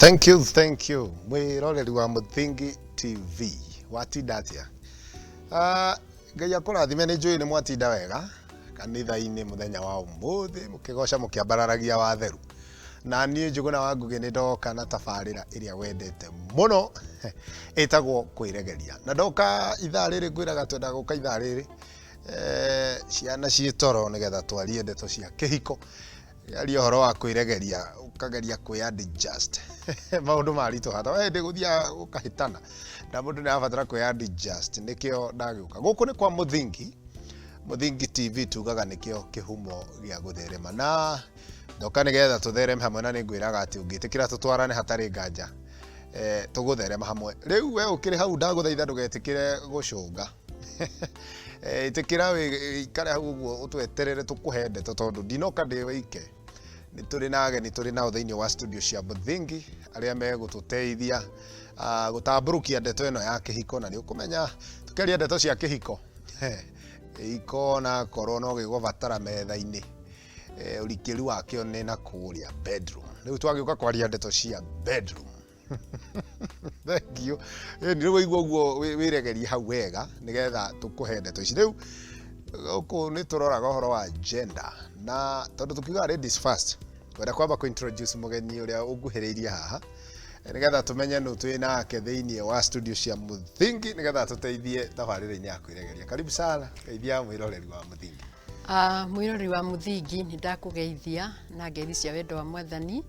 Thank you, thank you. Mwiroreri wa Muthingi TV. Watinda atia? Ngai akũrathime, nĩ njũĩ nĩ mwatinda wega kanitha-inĩ mũthenya wa ũmũthĩ, mũkĩgoca, mũkĩambararagia watheru. Na niĩ Njũgũna wa Ngũgĩ nĩ ndoka na tabarĩra ĩrĩa wendete mũno ĩtagwo Kwĩregeria. Na ndoka ithaa rĩrĩ, ngwĩraga twendaga gũka ithaa rĩrĩ ciana ciĩ toro, nĩgetha twarie ndeto cia kĩhiko, aria ũhoro wa kwĩregeria, ũkageria kwĩ adjust maũndũ maritũha, to hĩndĩ gũthiaga gũkahĩtana na mũndũ nĩ arabatara kwĩ adjust. Nĩkĩo ndagĩũka gũkũ, nĩ kwa Mũthingi, Mũthingi TV, tugaga nĩkĩo kĩhumo gĩa gũtherema, na ndoka nĩgetha tũthereme hamwe. Na nĩ ngwĩraga atĩ ũngĩtĩkĩra tũtwarane, hatarĩ nganja tũgũtherema hamwe. Rĩu we ũkĩrĩ hau, ndagũthaitha ndũgetĩkĩre gũcũnga. Ĩtĩkĩra wĩikare hau ũguo, ũtweterere tũkũhe ndeto, tondũ ndinoka ndĩ wike, nĩ tũrĩ na ageni tũrĩ nao thĩinĩ wa studio cia Mũthingi, arĩa megũtũteithia gũtambũrũkia ndeto ĩno ya kĩhiko. Na nĩ ũkũmenya tũkĩaria ndeto cia kĩhiko, kĩhiko onakorwo no gĩgũbatara metha-inĩ, ũrikĩru wakĩo nĩ na kũrĩa bedroom. Rĩu twagĩũka kwaria ndeto cia bedroom. Thank you. Ĩ nĩ waigua ũguo, wĩregerie hau wega nĩgetha tũkũhe ndeto ici. Rĩu gũkũ nĩ tũroraga ũhoro wa gender, na tondũ tũkiugaga ladies first, kwenda kwamba kũ introduce mũgeni ũrĩa ũnguhĩrĩirie haha, nĩgetha tũmenye nũ twĩ nake thĩinĩ wa studio cia Mũthingi, nĩgetha tũteithie tabarĩra-inĩ ya kwĩregeria. Karibu sana, geithia mwĩroreri wa Mũthingi. Mwĩroreri wa Mũthingi, nĩ ndakũgeithia na ngeithi cia wendo wa Mwathani.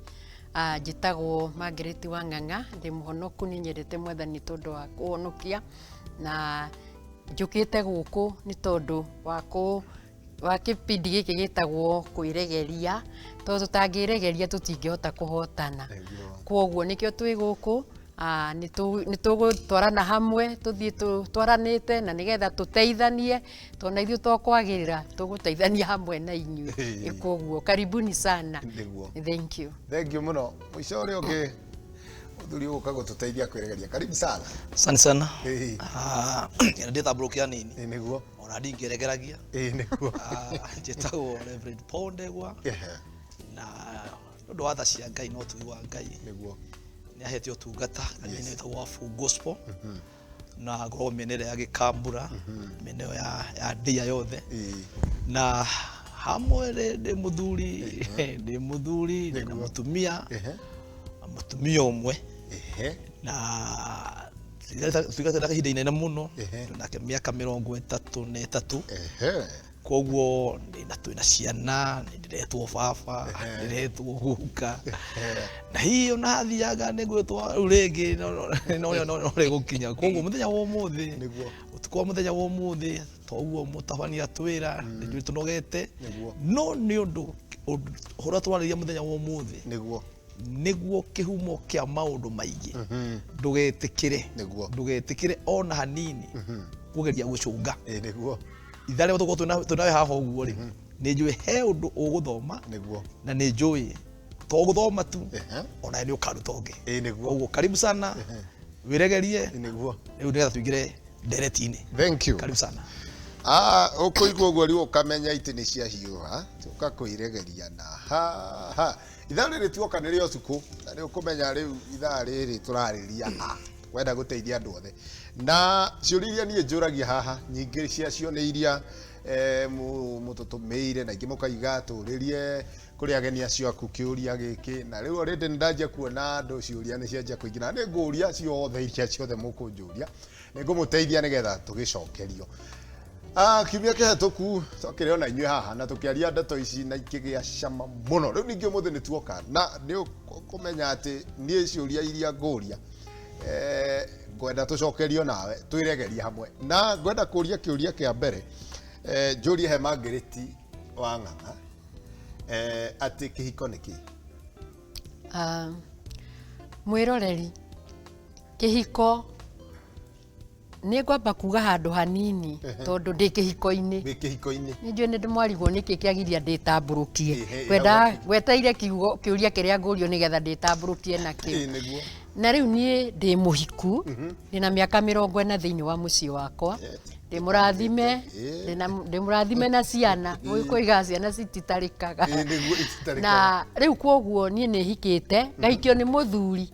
Njĩtagwo Margaret wa Ng'ang'a, ndĩ mũhonoku, nĩ nyendete Mwathani tondũ wa kũhonokia, na njũkĩte gũkũ nĩ tondũ wa kũ wa kĩbindi gĩkĩ gĩtagwo Kwĩregeria, tondũ tũtangĩregeria tũtingĩhota kũhotana. Kwoguo nĩkĩo twĩ gũkũ. Nĩ tũgũtwarana hamwe, tũthiĩ tũtwaranĩte, na nĩgetha tũteithanie, tondũ na ithuĩ to kwagĩrĩra tũgũteithania hamwe na inyuĩ. Kwoguo karibuni sana. Thank you. Thank you mũno. Mũico ũrĩa ũngĩ, mũthuri ũgũka gũtũteithia kwĩregeria, karibu sana. Asante sana. Ndĩtambũrũkia nini. Ĩĩ nĩguo. Ona ndingĩregeragia. Ĩĩ nĩguo. Njĩtagwo Reverend Paul Ndegwa, na nĩ ũndũ wa tha cia Ngai na ũtugi wa Ngai, nĩ ahete ũtungata kanitha-inĩ wĩtagwo wa Full Gospel, na ngoragwo mĩena ĩrĩa ya Gĩkambura, mĩena ĩyo ya ndĩa yothe. Na hamwe ndĩ mũthuri, ndĩ na mũtumia, mũtumia ũmwe, na tuigate na ihinda inene mũno. Nake mĩaka 33. Koguo ndĩna twĩna ciana, nĩ ndĩretwo baba, ndĩretwo guka, na hihi ona hathiaga nĩ gwĩtwo rĩu rĩngĩ no rĩgũkinya. Koguo mũthenya wa ũmũthĩ, ũtukũ wa mũthenya wa ũmũthĩ, toguo mũtabania twĩra, nĩ njũĩ tũnogete, no nĩ ũndũ ũhoro twarĩria mũthenya wa ũmũthĩ nĩguo kĩhumo kĩa maũndũ maingĩ. Ndũgetĩkĩre, ndũgetĩkĩre ona hanini kũgeria gũcũnga. Ĩĩ nĩguo. Ithaa rĩrĩa tũkorwo twĩnawe haha ũguo rĩ, nĩ njũĩ he ũndũ ũgũthoma, na nĩ njũĩ to gũthoma tu, ona nĩ ũkaruta ũngĩ. Ĩĩ nĩguo. Koguo karibu sana, wĩregerie. Rĩu nĩgetha tũingĩre ndereti-inĩ. Thank you. Karibu sana. Ũkũigua ũguo rĩu ũkamenya itĩ nĩ ciahiũha, tũka kwĩregeria. Na haha ithaa rĩrĩ tuoka nĩ rĩa ũtukũ, na nĩ ũkũmenya rĩu ithaa rĩrĩ tũrarĩria ha wenda gũteithia andũ othe. Na ciũria iria niĩ njũragia haha, nyingĩ ciacio nĩ iria mũtũtũmĩire, na ingĩ mũkaiga tũrĩrie kũrĩ ageni acio aku kĩũria gĩkĩ. Na rĩu already nĩ ndanjia kuona andũ ciũria nĩ cianjia kũingĩra. Nĩ ngũria ciothe, iria ciothe mũkũnjũria nĩ ngũmũteithia nĩgetha tũgĩcokerio. Kiumia kĩhetũku twakĩrĩ ona inyuĩ haha na tũkĩaria ndeto ici na ikĩgĩa cama mũno. Rĩu ningĩ ũmũthĩ nĩ tuoka, na nĩ ũkũmenya atĩ niĩ ciũria iria ngũria, ngwenda tũcokerio nawe, twĩregerie hamwe. Na ngwenda kũria kĩũria kĩa mbere, njũrie he Margaret wa Ng'ang'a, atĩ kĩhiko nĩ kĩĩ? Mwĩroreri, kĩhiko nĩ ngwamba kuga handũ hanini, tondũ ndĩ kĩhiko-inĩ. Wĩ kĩhiko-inĩ. Nĩ njũĩ nĩ ndĩmwarigwo nĩkĩ kĩagiria ndĩtambũrũkie. Hau. Ngweteire kiugo kĩũria kĩrĩa ngũrio nĩgetha ndĩtambũrũkie nakĩo. Ĩĩ nĩguo. Na rĩu niĩ ndĩ mũhiku, ndĩna mĩaka 40 thĩinĩ wa mũciĩ wakwa. Ndĩ mũrathime, ndĩ mũrathime na ciana. Mũgĩkũiga ciana cititarĩkaga. Ĩĩ nĩguo, ititarĩkaga. Na rĩu kwoguo niĩ nĩ hikĩte, ngahikio nĩ mũthuri.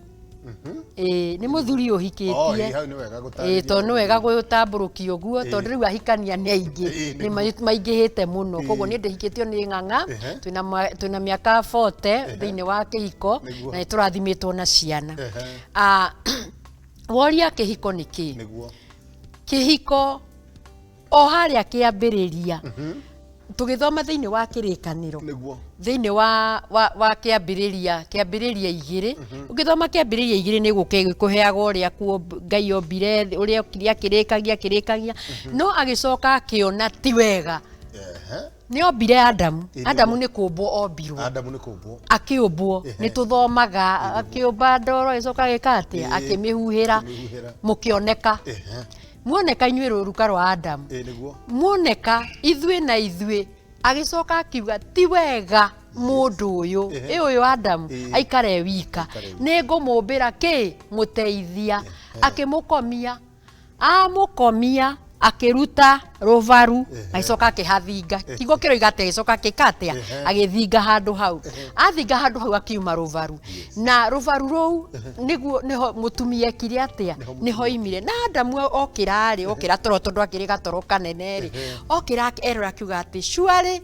Ĩĩ, nĩ mũthuri Oh, ũhikĩtie. ĩĩ, hau nĩ wega Ĩĩ, gũtarĩria. tondũ nĩ wega gũtambũrũkia ũguo, tondũ rĩu ahikania nĩ aingĩ, Ĩĩ, nĩ maingĩhĩte mũno. Koguo niĩ ndĩhikĩtio nĩ Ng'ang'a, twĩna mĩaka 40 thĩinĩ wa kĩhiko, na nĩ tũrathimĩtwo na ciana. Woria kĩhiko nĩ kĩĩ? Kĩhiko o harĩa kĩambĩrĩria, tũgĩthoma thĩinĩ wa kĩrĩkanĩro, thĩinĩ wa kĩambĩrĩria 2, ũngĩthoma kĩambĩrĩria 2 nĩ gũka ĩgĩkũheaga ũrĩa Ngai ombire thĩ, ũrĩa okire akĩrĩkagia, no agĩcoka akĩona ti wega. Nĩ ombire Adamu. Adamu nĩ kũmbwo ombirwo. Adamu nĩ kũmbwo. Akĩũmbwo, nĩ tũthomaga, akĩũmba ndoro, agĩcoka agĩka atĩa? Akĩmĩhuhĩra, Akĩmĩhuhĩra. Mũkĩoneka. Muoneka inyuĩ rũruka rwa Adamu. Muoneka ithuĩ na ithuĩ, agĩcoka akiuga ti wega mũndũ ũyũ, ĩ ũyũ Adamu, aikare wika. Nĩ ngũmũmbĩra kĩ? Mũteithia. Akĩmũkomia. Amũkomia, akĩruta rũbaru, agĩcoka akĩhathinga. Kiugo kĩroiga atĩ agĩcoka akĩka atĩa? Agĩthinga handũ hau. Athinga handũ hau akiuma rũbaru. Na rũbaru rũu nĩguo nĩho mũtumia ekire atĩa? Nĩho oimire. Na Adamu okĩra rĩ, okĩra toro tondũ akĩrĩ gatoro kanene rĩ, okĩra erora akiuga atĩ surely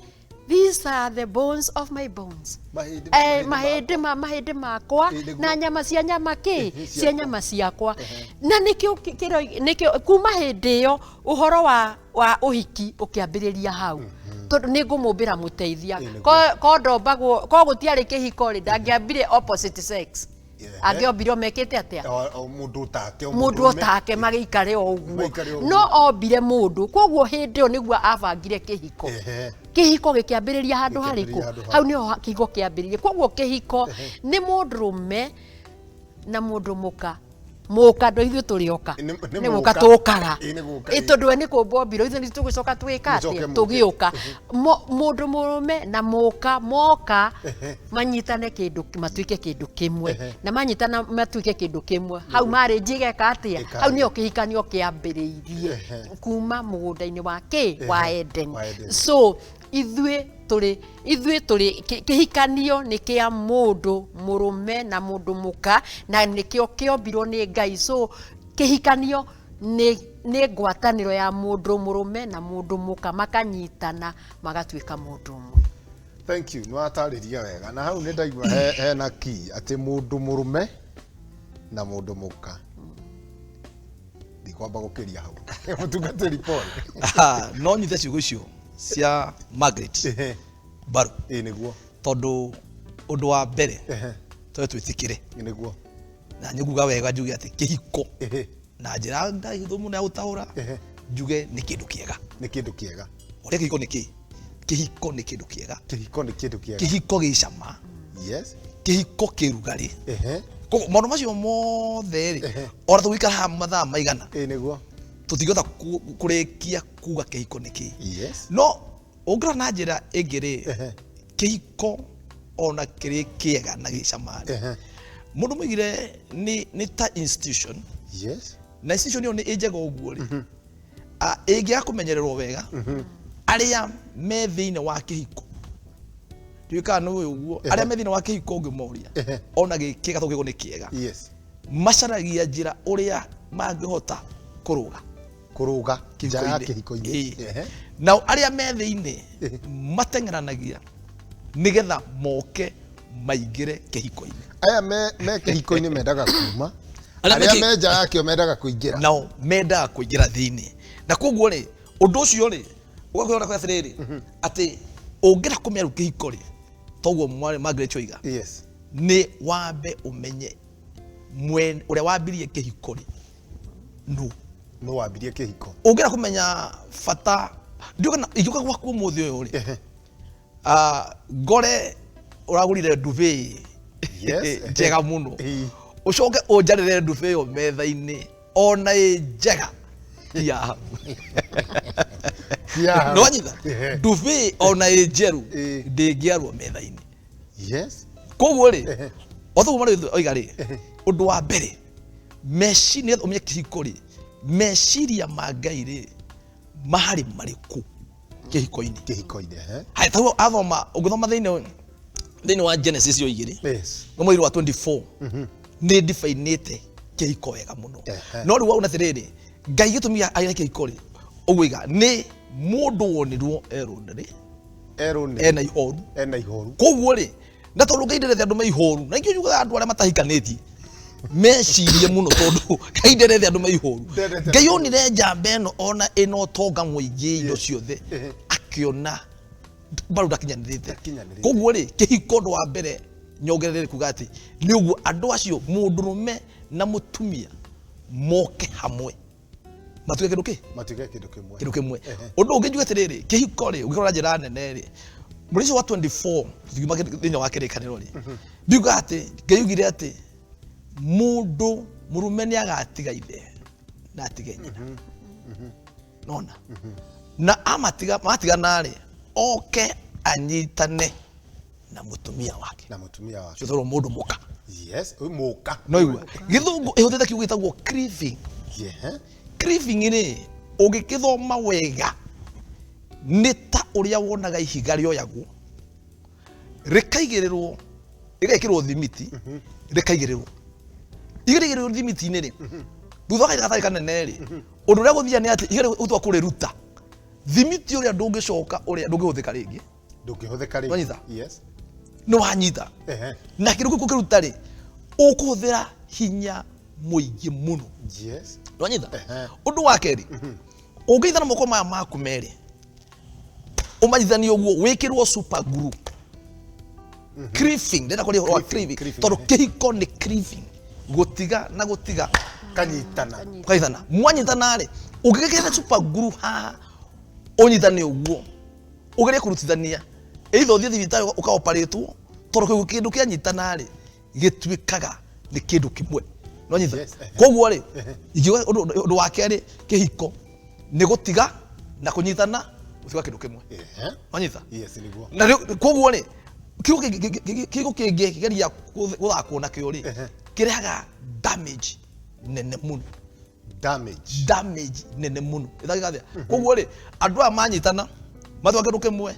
these are the bones of my bones. Mahĩndĩ Mahĩndĩ ma mahĩndĩ makwa Ĩ, nĩguo. na nyama cia nyama kĩ? Cia Cia nyama ciakwa. Na nĩkĩo nĩkĩo kuma hĩndĩ ĩyo ũhoro wa ũhiki ũkĩambĩrĩria hau. Tondũ nĩ ngũmũmbĩra mũteithia. Ĩ, nĩguo. Ko ndombagwo, ko gũtiarĩ kĩhiko rĩ, ndangĩambire opposite sex. Angĩombire o mekĩte atĩa? O mũndũ ũtake, o Mũndũ mũndũrũme. otake magĩikare o ũguo. Maikare o ũguo. No ombire mũndũ, koguo hĩndĩ ĩyo nĩguo abangire kĩhiko. Kĩhiko gĩkĩambĩrĩria handũ Gĩkĩambĩrĩria harĩkũ? handũ hau. Hau nĩho kĩhiko kĩambĩrĩirie. Koguo kĩhiko nĩ mũndũrũme na mũndũ mũka. Mũka ndo ithuĩ tũrĩ oka. Nĩ Nĩ gũka mũka. tũkaga. Ĩ, nĩ gũka, Ĩ, ĩ. tondũ we nĩ kũmbwo mbiro, ithuĩ nĩ tũgũcoka twĩka Mũcoke atĩa? mũke. Tũgĩũka. Mũndũ mũrũme na mũka moka manyitane kĩndũ, matuĩke kĩndũ kĩmwe. Na manyitana matuĩke kĩndũ kĩmwe. Hau marriage ĩgeka atĩa? Ĩka Hau atĩa? nĩho kĩhikanio kĩambĩrĩirie kuma mũgũnda-inĩ wa kĩ? Wa Eden. Wa Eden. So ithuĩ tũrĩ, ithuĩ tũrĩ, kĩhikanio nĩ kĩa mũndũ mũrũme na mũndũ mũka, na nĩkĩo kĩombirwo nĩ Ngai. So kĩhikanio nĩ ngwatanĩro ya mũndũ mũrũme na mũndũ mũka, makanyitana magatuĩka mũndũ ũmwe. Thank you, nĩ watarĩria wega. Na hau nĩ ndaigua hena key atĩ mũndũ mũrũme na mũndũ mũka. Ndikwamba gũkĩria hau. Mũtungatĩri Paul. No nyite ciugo icio cia Margaret Mbaru. Ĩ, nĩguo. Tondũ ũndũ wa mbere, tũrĩa twĩtĩkĩre. Nĩguo. Na nĩ nguga wega njuge atĩ kĩhiko na njĩra ndahithũ mũno ya gũtaũra, njuge nĩ kĩndũ kĩega. Nĩ kĩndũ kĩega. Ũrĩa kĩhiko nĩ kĩ? Kĩhiko nĩ kĩndũ kĩega. Kĩhiko nĩ kĩndũ kĩega. Kĩhiko gĩ cama. Kĩhiko kĩ rugarĩ. Koguo maũndũ macio mothe rĩ, ona tũgũikara haha mathaa maigana, Ĩ, nĩguo. tũtingĩhota kũrĩkia kuga kĩhiko nĩ kĩ. No ũngĩrora na njĩra ĩngĩ rĩ, kĩhiko ona kĩrĩ kĩega na gĩ cama rĩ, mũndũ mũigire nĩ ta institution. Na institution ĩyo nĩ ĩ njega ũguo rĩ, ĩngĩaga kũmenyererwo wega, arĩa me thĩinĩ wa kĩhiko, ndiũĩ kana nĩ ũĩ ũguo, arĩa me thĩinĩ wa kĩhiko ũngĩmoria, ona gĩ kĩega tondũ kĩhiko nĩ kĩega. Macaragia njĩra ũrĩa mangĩhota kũrũga. Kũrũga nja ya Kĩhiko-inĩ. kĩhiko-inĩ. Nao arĩa me thĩinĩ mateng'eranagia nĩgetha moke maingĩre kĩhiko-inĩ. Aya me kĩhiko-inĩ mendaga kuma, Arĩa me arĩa kĩ- me nja yakĩo mendaga kũingĩra. Nao mendaga kũingĩra thĩinĩ. Na koguo rĩ, ũndũ ũcio rĩ, ũgakwĩra atĩrĩrĩ, atĩ ũngĩra kũmenya rĩu kĩhiko rĩ, toguo mwarĩ Margaret oiga. Nĩ wambe ũmenye ũrĩa wambirie kĩhiko rĩ, nũ? Nũ wambirie kĩhiko? Ũngĩra kũmenya bata, ndiũĩ kana ingĩũka gwaku ũmũthĩ ũyũ rĩ, ngore ũragũrire ndube njega mũno. Ũcoke ũnjarĩre ndube ĩyo metha-inĩ ona ĩ njega ti ya hau. Ti ya hau. Nĩ wanyita? Ndube ona ĩ njerũ ndĩngĩarwo metha-inĩ. Koguo rĩ, o toguo marĩ oiga rĩ, ũndũ wa mbere, nĩgetha ũmenye kĩhiko rĩ, meciria ma Ngai rĩ, marĩ marĩkũ kĩhiko-inĩ? Kĩhiko-inĩ, ehe. Haya, ta rĩu athoma, ũngĩthoma thĩinĩ wa Genesis yo igĩrĩ, nĩ mweri wa 24, Nĩ ndibainĩte kĩhiko wega mũno. No rĩu wauna atĩrĩrĩ, Ngai gĩtũmi aire kĩhiko rĩ, ũguo iga nĩ mũndũ wonirwo erũnĩrĩ Erwo nĩ ena ihoru. Ena ihoru. Koguo rĩ, na tondũ Ngai nderete andũ me ihoru, na ingĩ njugaga andũ arĩa matahikanĩtie mecirie mũno, tondũ Ngai nderete andũ me ihoru. Nderete. Ngai onire njamba ĩno ona ĩna ũtonga mũingĩ, indo ciothe, akĩona bado ndakinyanĩrĩte. Ndakinyanĩrĩte. Koguo rĩ, kĩhiko ũndũ wa mbere nyongerere kuga atĩ nĩ ũguo andũ acio mũndũrũme na mũtumia moke hamwe matuĩke kĩndũ kĩ Matuĩke kĩndũ kĩmwe. Kĩndũ kĩmwe. Ũndũ ũngĩ njuge atĩrĩrĩ, kĩhiko rĩ, ũngĩrora njĩra nene rĩ, mweri ũcio wa 24 tũkiuma thĩinĩ wa kĩrĩkanĩro rĩ, ndiuga atĩ Ngai augire atĩ mũndũ mũrume nĩ agatiga ithe na atige nyina, nona na amatiga matigana rĩ, oke anyitane na mũtumia wake. Na mũtumia wake. Ũcio mũndũ mũka. Yes, ũyũ mũka. No igua gĩthũngũ ĩhũthĩte kiugo gĩtagwo cleaving. Cleaving rĩ, ũngĩkĩthoma wega nĩ ta ũrĩa wonaga ihiga rĩoyagwo rĩkaigĩrĩrwo, rĩgekĩrwo thimiti, rĩkaigĩrĩrwo, ihiga rĩigĩrĩrwo thimiti-inĩ rĩ, thutha wa kahinda gatarĩ kanene rĩ, ũndũ ũrĩa gũthia nĩ atĩ ihiga rĩu ũtua kũrĩruta thimiti ũrĩa ndũngĩcoka, ũrĩa ndũngĩhũthĩka rĩngĩ. Ndũngĩhũthĩka rĩngĩ. Wanyita? Yes. Nĩ wanyita? Na kĩndũ kĩu kũkĩruta rĩ, ũkũhũthĩra hinya mũingĩ mũno. Nĩwanyita? Ũndũ wa kerĩ, ũngĩnyita na moko maya maku merĩ ũmanyitithanie ũguo wĩkĩrwo super glue, cleaving, ndĩrenda kwaria ũhoro wa Cleaving, cleaving, cleaving, tondũ kĩhiko nĩ cleaving, gũtiga na gũtiga. Kanyitana. Kanyitana. Mwanyitana rĩ, ũngĩgĩkĩra super glue haha ũnyitane ũguo ũgerie kũrutithania, either ũthiĩ thibitarĩ ũkaoparĩtwo, tondũ kĩu kĩndũ kĩanyitana rĩ, gĩtuĩkaga nĩ kĩndũ kĩmwe. Nĩwanyita? Yes. Koguo rĩ, ingiuga ũndũ wa kerĩ, kĩhiko nĩ gũtiga na kũnyitana gũtuĩka kĩndũ kĩmwe. Wanyita? Yes, nĩguo. Na rĩu koguo rĩ, kiugo kiugo kĩngĩgeria gũthakwo nakĩo rĩ, kĩrehaga damage nene mũno. Damage. Damage nene mũno ĩthagĩka atĩa. Koguo rĩ, andũ aya manyitana matuĩka kĩndũ kĩmwe,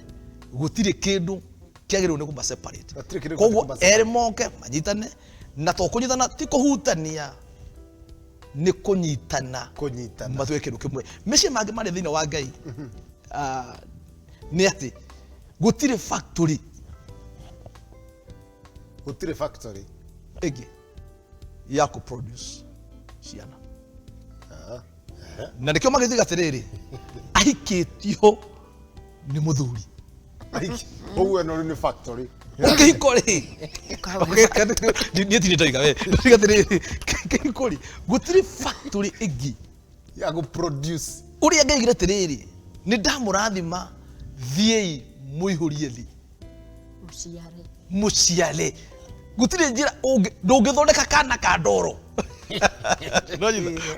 gũtirĩ kĩndũ kĩagĩrĩirwo nĩ kũma separate. Gũtirĩ kĩndũ Koguo kũma separate. erĩ moke manyitane, na to kũnyitana ti kũhutania, nĩ kũnyitana. Kũnyitana. Matuĩke kĩndũ kĩmwe. Mĩciĩ mangĩ marĩ thĩinĩ wa Ngai, nĩ atĩ gũtirĩ factory. Gũtirĩ factory ĩngĩ ya kũ produce ciana. Na nĩkĩo magĩthiga atĩrĩrĩ, ahikĩtio nĩ mũthuri. Ũguo ĩno rĩu nĩ factory. Kĩhiko rĩ, niĩ tirĩ ndaiga we ndaiga atĩrĩrĩ, kĩhiko rĩ, gũtirĩ factory ĩngĩ ya gũ produce. Ũrĩa Ngai aigire atĩrĩrĩ, nĩ ndamũrathima, thiĩi mũihũrie thĩ. Mũciare. Mũciare. Gũtirĩ njĩra ndũngĩthondeka kana ka ndoro.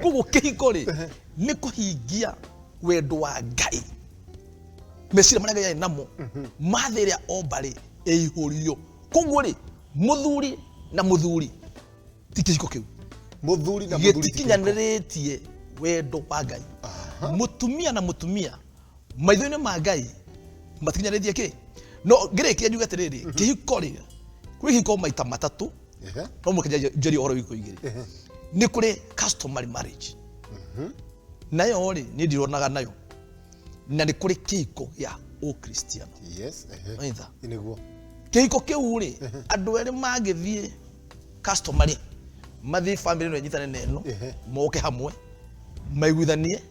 Koguo kĩhiko rĩ, nĩ kũhingia wendo wa Ngai, meciria marĩa Ngai arĩ namo ma thĩ ĩrĩa omba rĩ, ĩihũrio. Koguo rĩ, mũthuri na mũthuri ti kĩhiko kĩu. Mũthuri na mũthuri ti kĩhiko. Gĩtikinyanĩrĩtie wendo wa Ngai. Mũtumia na mũtumia maitho-inĩ ma Ngai matikinyanĩrĩtie kĩ. No ngĩrĩkia njuge atĩrĩrĩ, kĩhiko rĩ, kwĩ kĩhiko maita matatũ. No mũke njarie ũhoro wĩko igĩrĩ. Nĩ kũrĩ customary marriage. Nayo rĩ, niĩ ndironaga nayo. Na nĩ kũrĩ kĩhiko gĩa Ũkristiano. Yes, ehe. Wanyita? Nĩguo. Kĩhiko kĩu rĩ, andũ erĩ mangĩthiĩ customary, mathiĩ family ĩno ĩnyitane na ĩno, moke hamwe, maiguithanie,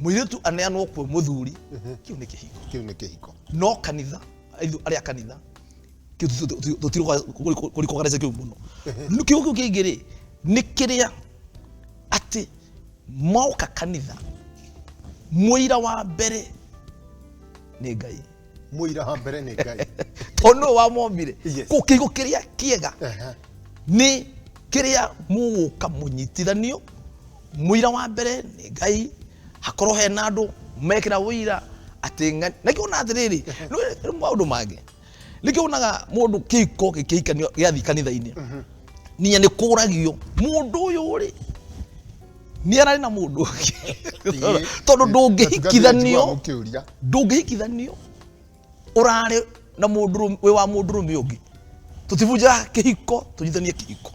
mũirĩtu aneanwo kwĩ mũthuri, kĩu nĩ kĩhiko. Kĩu nĩ kĩhiko. No kanitha, ithuĩ arĩa a kanitha, kĩu tũtirũkũrikũgarĩca kĩu mũno. Kĩu kĩu kĩngĩ rĩ, nĩ kĩrĩa atĩ moka kanitha, mũira wa mbere nĩ Ngai. Mũira wa mbere nĩ Ngai. Tondũ nĩwe wamombire. Yes. Kũu kĩhigo kĩrĩa kĩega nĩ kĩrĩa mũgũka mũnyitithanio, mũira wa mbere nĩ Ngai, hakorwo hena andũ mekĩra ũira atĩ na kĩona atĩrĩrĩ, nĩ maũndũ mangĩ. Nĩkĩo wonaga mũndũ kĩhiko gĩkĩhikanio gĩathiĩ kanitha-inĩ. Nginya nĩ kũragio mũndũ ũyũ rĩ, nĩ ararĩ na mũndũ ũngĩ. Tondũ ndũngĩhikithanio ũrarĩ na mũndũ wĩ wa mũndũrũme ũngĩ. Tũtibunjaga kĩhiko, tũnyitithanie kĩhiko.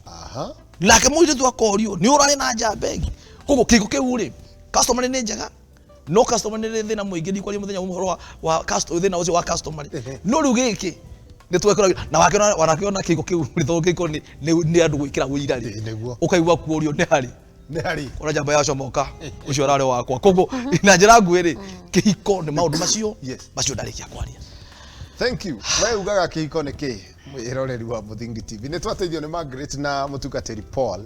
Nake mũirĩtu akorio nĩ ũrarĩ na njamba ĩngĩ. Koguo kĩhiko kĩu rĩ, customary nĩ njega, no customary nĩ thĩna mũingĩ. Ndikwaria mũthenya ũmwe ũhoro wa thĩna ũcio wa customary. No rĩu gĩkĩ nĩ twekora na wakĩona, wanakĩona kĩhiko kĩu rĩ, tondũ kĩhiko nĩ andũ gwĩkĩra ũira rĩ. Nĩguo. Ũkaigua kuorio nĩ harĩ nĩ harĩ ona njamba yacomoka ũcio ũrarĩ wakwa. Koguo na njĩra nguhĩ rĩ, kĩhiko nĩ maũndũ macio macio ndarĩkia kwaria. Thank you. We ugaga kĩhiko nĩ kĩ? Mwĩroreri wa Mũthingi TV, nĩ twateithio nĩ Margaret na mũtungatĩri Paul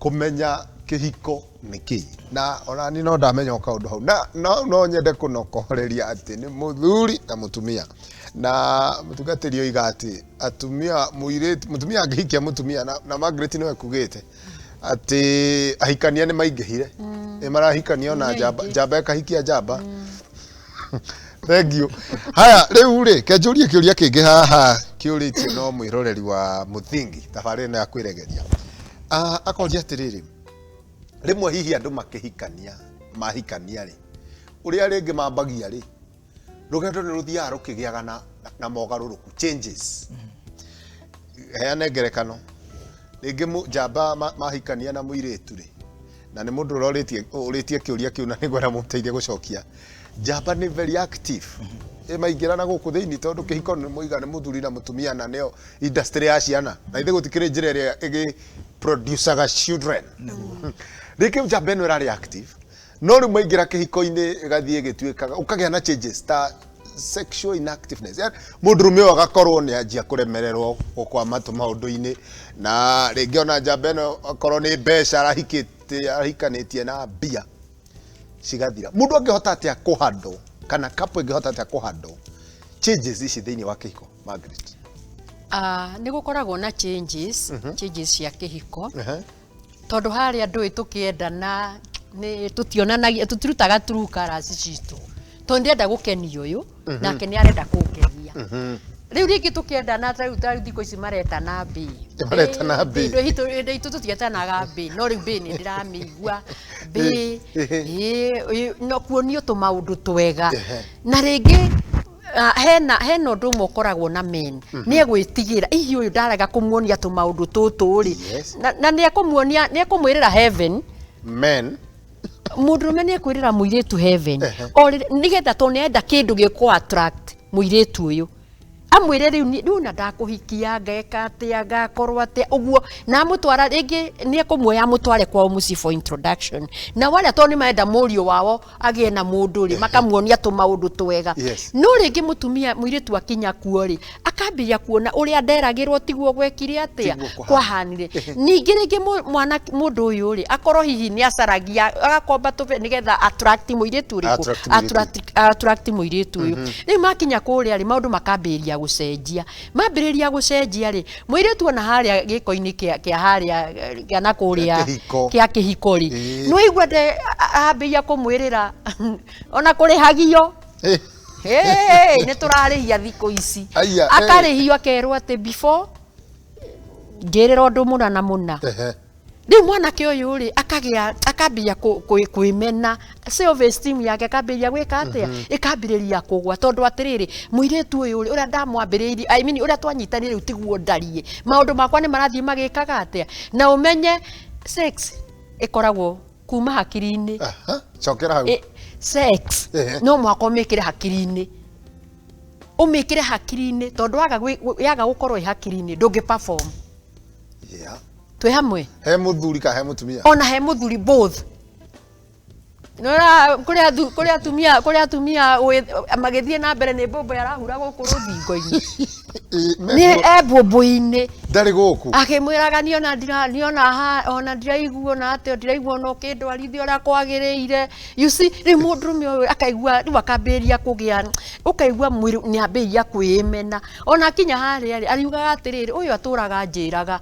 kũmenya kĩhiko nĩ kĩ, na ona ni no ndamenya o kaũndũ hau, na no nyende kũnokoreria atĩ nĩ mũthuri na mũtumia, na mũtungatĩri oiga atĩ atumia, mũirĩtu, mũtumia angĩhikia mũtumia, na Margaret nĩwe kugĩte atĩ ahikania nĩ maingĩhire, nĩ marahikania ona Nĩ njamba, aingĩ. Njamba ĩkahikia njamba. Thank you. Haya, rĩu rĩ, kenjũrie kĩũria kĩngĩ haha kĩũrĩtio no mwĩroreri wa Mũthingi tabarĩra ĩno ya kwĩregeria. Ah, akoria atĩrĩrĩ, rĩmwe hihi andũ makĩhikania, mahikania rĩ, ũrĩa rĩngĩ mambagia rĩ, rũgendo nĩ rũthiaga rũkĩgĩaga na mogarũrũku, changes. Heane ngerekano, rĩngĩ njamba mahikania na mũirĩtu rĩ, na nĩ mũndũ ũrorĩtie ũrĩtie kĩũria kĩu na nĩngwenda mũteithie gũcokia. Njamba nĩ very active, ĩ maingĩra na gũkũ thĩinĩ, tondũ kĩhiko nĩ mũiga nĩ mũthuri na mũtumia, na nĩo industry ya ciana, na ithe gũtikĩrĩ njĩra ĩrĩa ĩgĩ producaga children. Rĩngĩ njamba ĩno ĩrarĩ active, no rĩu maingĩra kĩhiko-inĩ ĩgathiĩ ĩgĩtuĩkaga, ũkagĩa na changes ta sexual inactiveness. Yani, mũndũrũme ũyũ agakorwo nĩ anjia kũremererwo gũkwama tũmaũndũ-inĩ, na rĩngĩ ona njamba ĩno akorwo nĩ mbeca arahikĩte, arahikanĩtie na mbia cigathira. Mũndũ angĩhota atĩa kũhandle, kana couple ĩngĩhota atĩa kũhandle changes ici thĩinĩ wa kĩhiko, Margaret? Ah, nĩ gũkoragwo na changes cia kĩhiko, tondũ harĩa ndũĩ tũkĩendana nĩ tũtionanagia, tũtirutaga true colours citũ, tondũ ndĩrenda gũkenia ũyũ, nake nĩ arenda kũngenia. Rĩu rĩngĩ tũkĩendana, ta rĩu thikũ ici maretana mbĩ. Maretana mbĩ. Hĩndĩ itũ tũtietanaga mbĩ, no rĩu mbĩ nĩ ndĩramĩigua mbĩ. Ĩ, no kuonio tũmaũndũ twega. Na rĩngĩ hena ũndũ ũmwe ũkoragwo na men, nĩ egwĩtigĩra hihi ũyũ ndarega kũmuonia tũmaũndũ tũtũ rĩ, na nĩ ekũmuonia, nĩ ekũmwĩrĩra heaven. Men. Mũndũrũme nĩ ekwĩrĩra mũirĩtu heaven o nĩgetha, tondũ nĩ arenda kĩndũ gĩkũ attract mũirĩtu ũyũ, amwĩre rĩu rĩu na ndakũhikia ngeka atĩa, ngakorwo atĩa ũguo, na amũtwara rĩngĩ nĩ ekũmuoya amũtware kwao mũciĩ for introduction, na warĩa tondũ nĩ marenda mũriũ wao agĩe na mũndũ rĩ, makamuonia tũmaũndũ twega. No rĩngĩ mũtumia, mũirĩtu akinya kuo rĩ, akambĩrĩria kuona ũrĩa nderagĩrwo tiguo gwekire atĩa. Tiguo kũhana. Kwahanire. Ningĩ rĩngĩ mwana mũndũ ũyũ rĩ, akorwo hihi nĩ acaragia agakomba tũbe nĩgetha attract mũirĩtu ũrĩkũ. Attract mũirĩtu. Attract mũirĩtu ũyũ. Rĩu makinya kũrĩa rĩ, maũndũ makambĩrĩria gũcenjia. Mambĩrĩria gũcenjia rĩ, mũirĩtu ona harĩa gĩko-inĩ kĩa harĩa kĩa na kũrĩa Kĩa kĩhiko. Kĩa kĩhiko rĩ, nĩ waigua nde ambĩrĩria kũmwĩrĩra ona kũrĩhagio. Hey, nĩ tũrarĩhia thikũ ici. Aya, eh. Akarĩhio akerwo atĩ before ngĩrĩra ũndũ mũna na mũna. Rĩu mwanake ũyũ rĩ, akagĩa, akambĩrĩria kwĩmena, self esteem yake akambĩrĩria gwĩka atĩa, ĩkambĩrĩria kũgwa, tondũ atĩrĩrĩ, mũirĩtu ũyũ rĩ, ũrĩa ndamwambĩrĩirie, I mean, ũrĩa twanyitanire rĩu tiguo ndariĩ, maũndũ makwa nĩ marathiĩ magĩkaga atĩa. Na ũmenye sex ĩkoragwo kuma hakiri-inĩ. Aha, cokera hau. Sex no mũhaka ũmĩkĩre hakiri-inĩ, ũmĩkĩre hakiri-inĩ, tondũ waga yaga gũkorwo ĩ hakiri-inĩ, ndũngĩ perform. Twĩ hamwe? He mũthuri ka he mũtumia? Ona he mũthuri, both. Nora kũrĩ atumia magĩthiĩ na mbere nĩ mbombo yarahura gũkũ rũthingo-inĩ. Nĩ e mbombo-inĩ. Ndarĩ gũkũ. Akĩmwĩraga niona ndira niona ha ona ndiraigua ona atĩa, ndiraigua ona ũkĩndwarithia ũrĩa kwagĩrĩire. You see, rĩu mũndũrũme ũyũ akaigua rĩu akambĩrĩria kũgĩa, ũkaigua mwĩrĩ nĩ ambĩrĩria kwĩmena. Ona akinya harĩa rĩ, ariugaga atĩrĩrĩ, ũyũ atũraga njĩraga,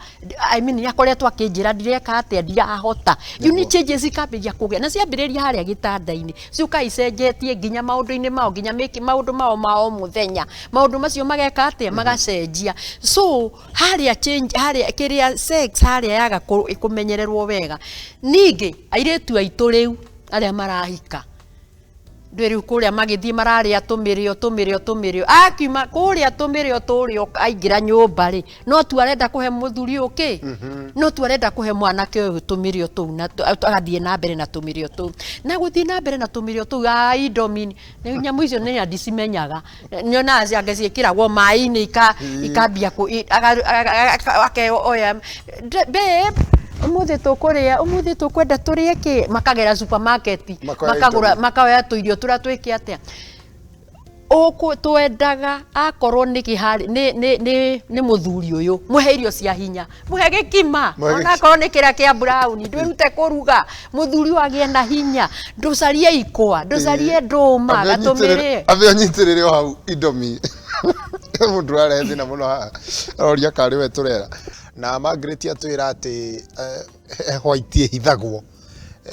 I mean, nĩ akoretwo akĩnjĩra ndireka atĩa, ndirahota. You need changes ikambĩrĩria kũgĩa, na ciambĩrĩria harĩa gĩtanda-inĩ, ciũka icenjetie nginya maũndũ-inĩ mao, nginya maũndũ mao ma o mũthenya, maũndũ macio mageka atĩa, magacenjia. So harĩa change harĩa kĩrĩa sex harĩa yaga kũmenyererwo wega. Ningĩ airĩtu aitũ rĩu arĩa marahika, Ndwĩ rĩu kũrĩa magĩthiĩ mararĩa tũmĩrĩo tũmĩrĩo tũmĩrĩo, akiuma kũrĩa tũmĩrĩo tũrĩa aingĩra nyũmba rĩ, no tu arenda kũhe mũthuri ũkĩ, no tu arenda kũhe mwanake ũyũ tũmĩrĩo tũu, na agathiĩ na mbere na tũmĩrĩo tũu, na gũthiĩ na mbere na tũmĩrĩo tũu. A Indomie nĩ nyamũ icio nĩ ndicimenyaga, nyonaga ciake ciĩkĩragwo maĩ-inĩ ikambia akeoya, "Babe, ũmũthĩ tũkũrĩa, ũmũthĩ tũkwenda tũrĩe kĩ?" Makagera supermarket. Makoya makagũra. Indomie. Makoya tũirio tũrĩa twĩke atĩa ũkũ twendaga. Akorwo nĩ kĩharĩ nĩ mũthuri ũyũ, mũhe irio cia hinya, mũhe gĩkima. Mũhe. Onakorwo nĩ kĩrĩa kĩa brown, ndwĩrute kũruga, mũthuri ũyũ agĩe na hinya. Ndũcarie ikwa, ndũcarie ndũma, gatũmĩrĩe. Ambe anyitĩrĩre o hau Indomie. Mũndũ ũrarehe thĩna mũno haha aroria karĩ we tũrera na Margaret atwĩra atĩ white ĩhithagwo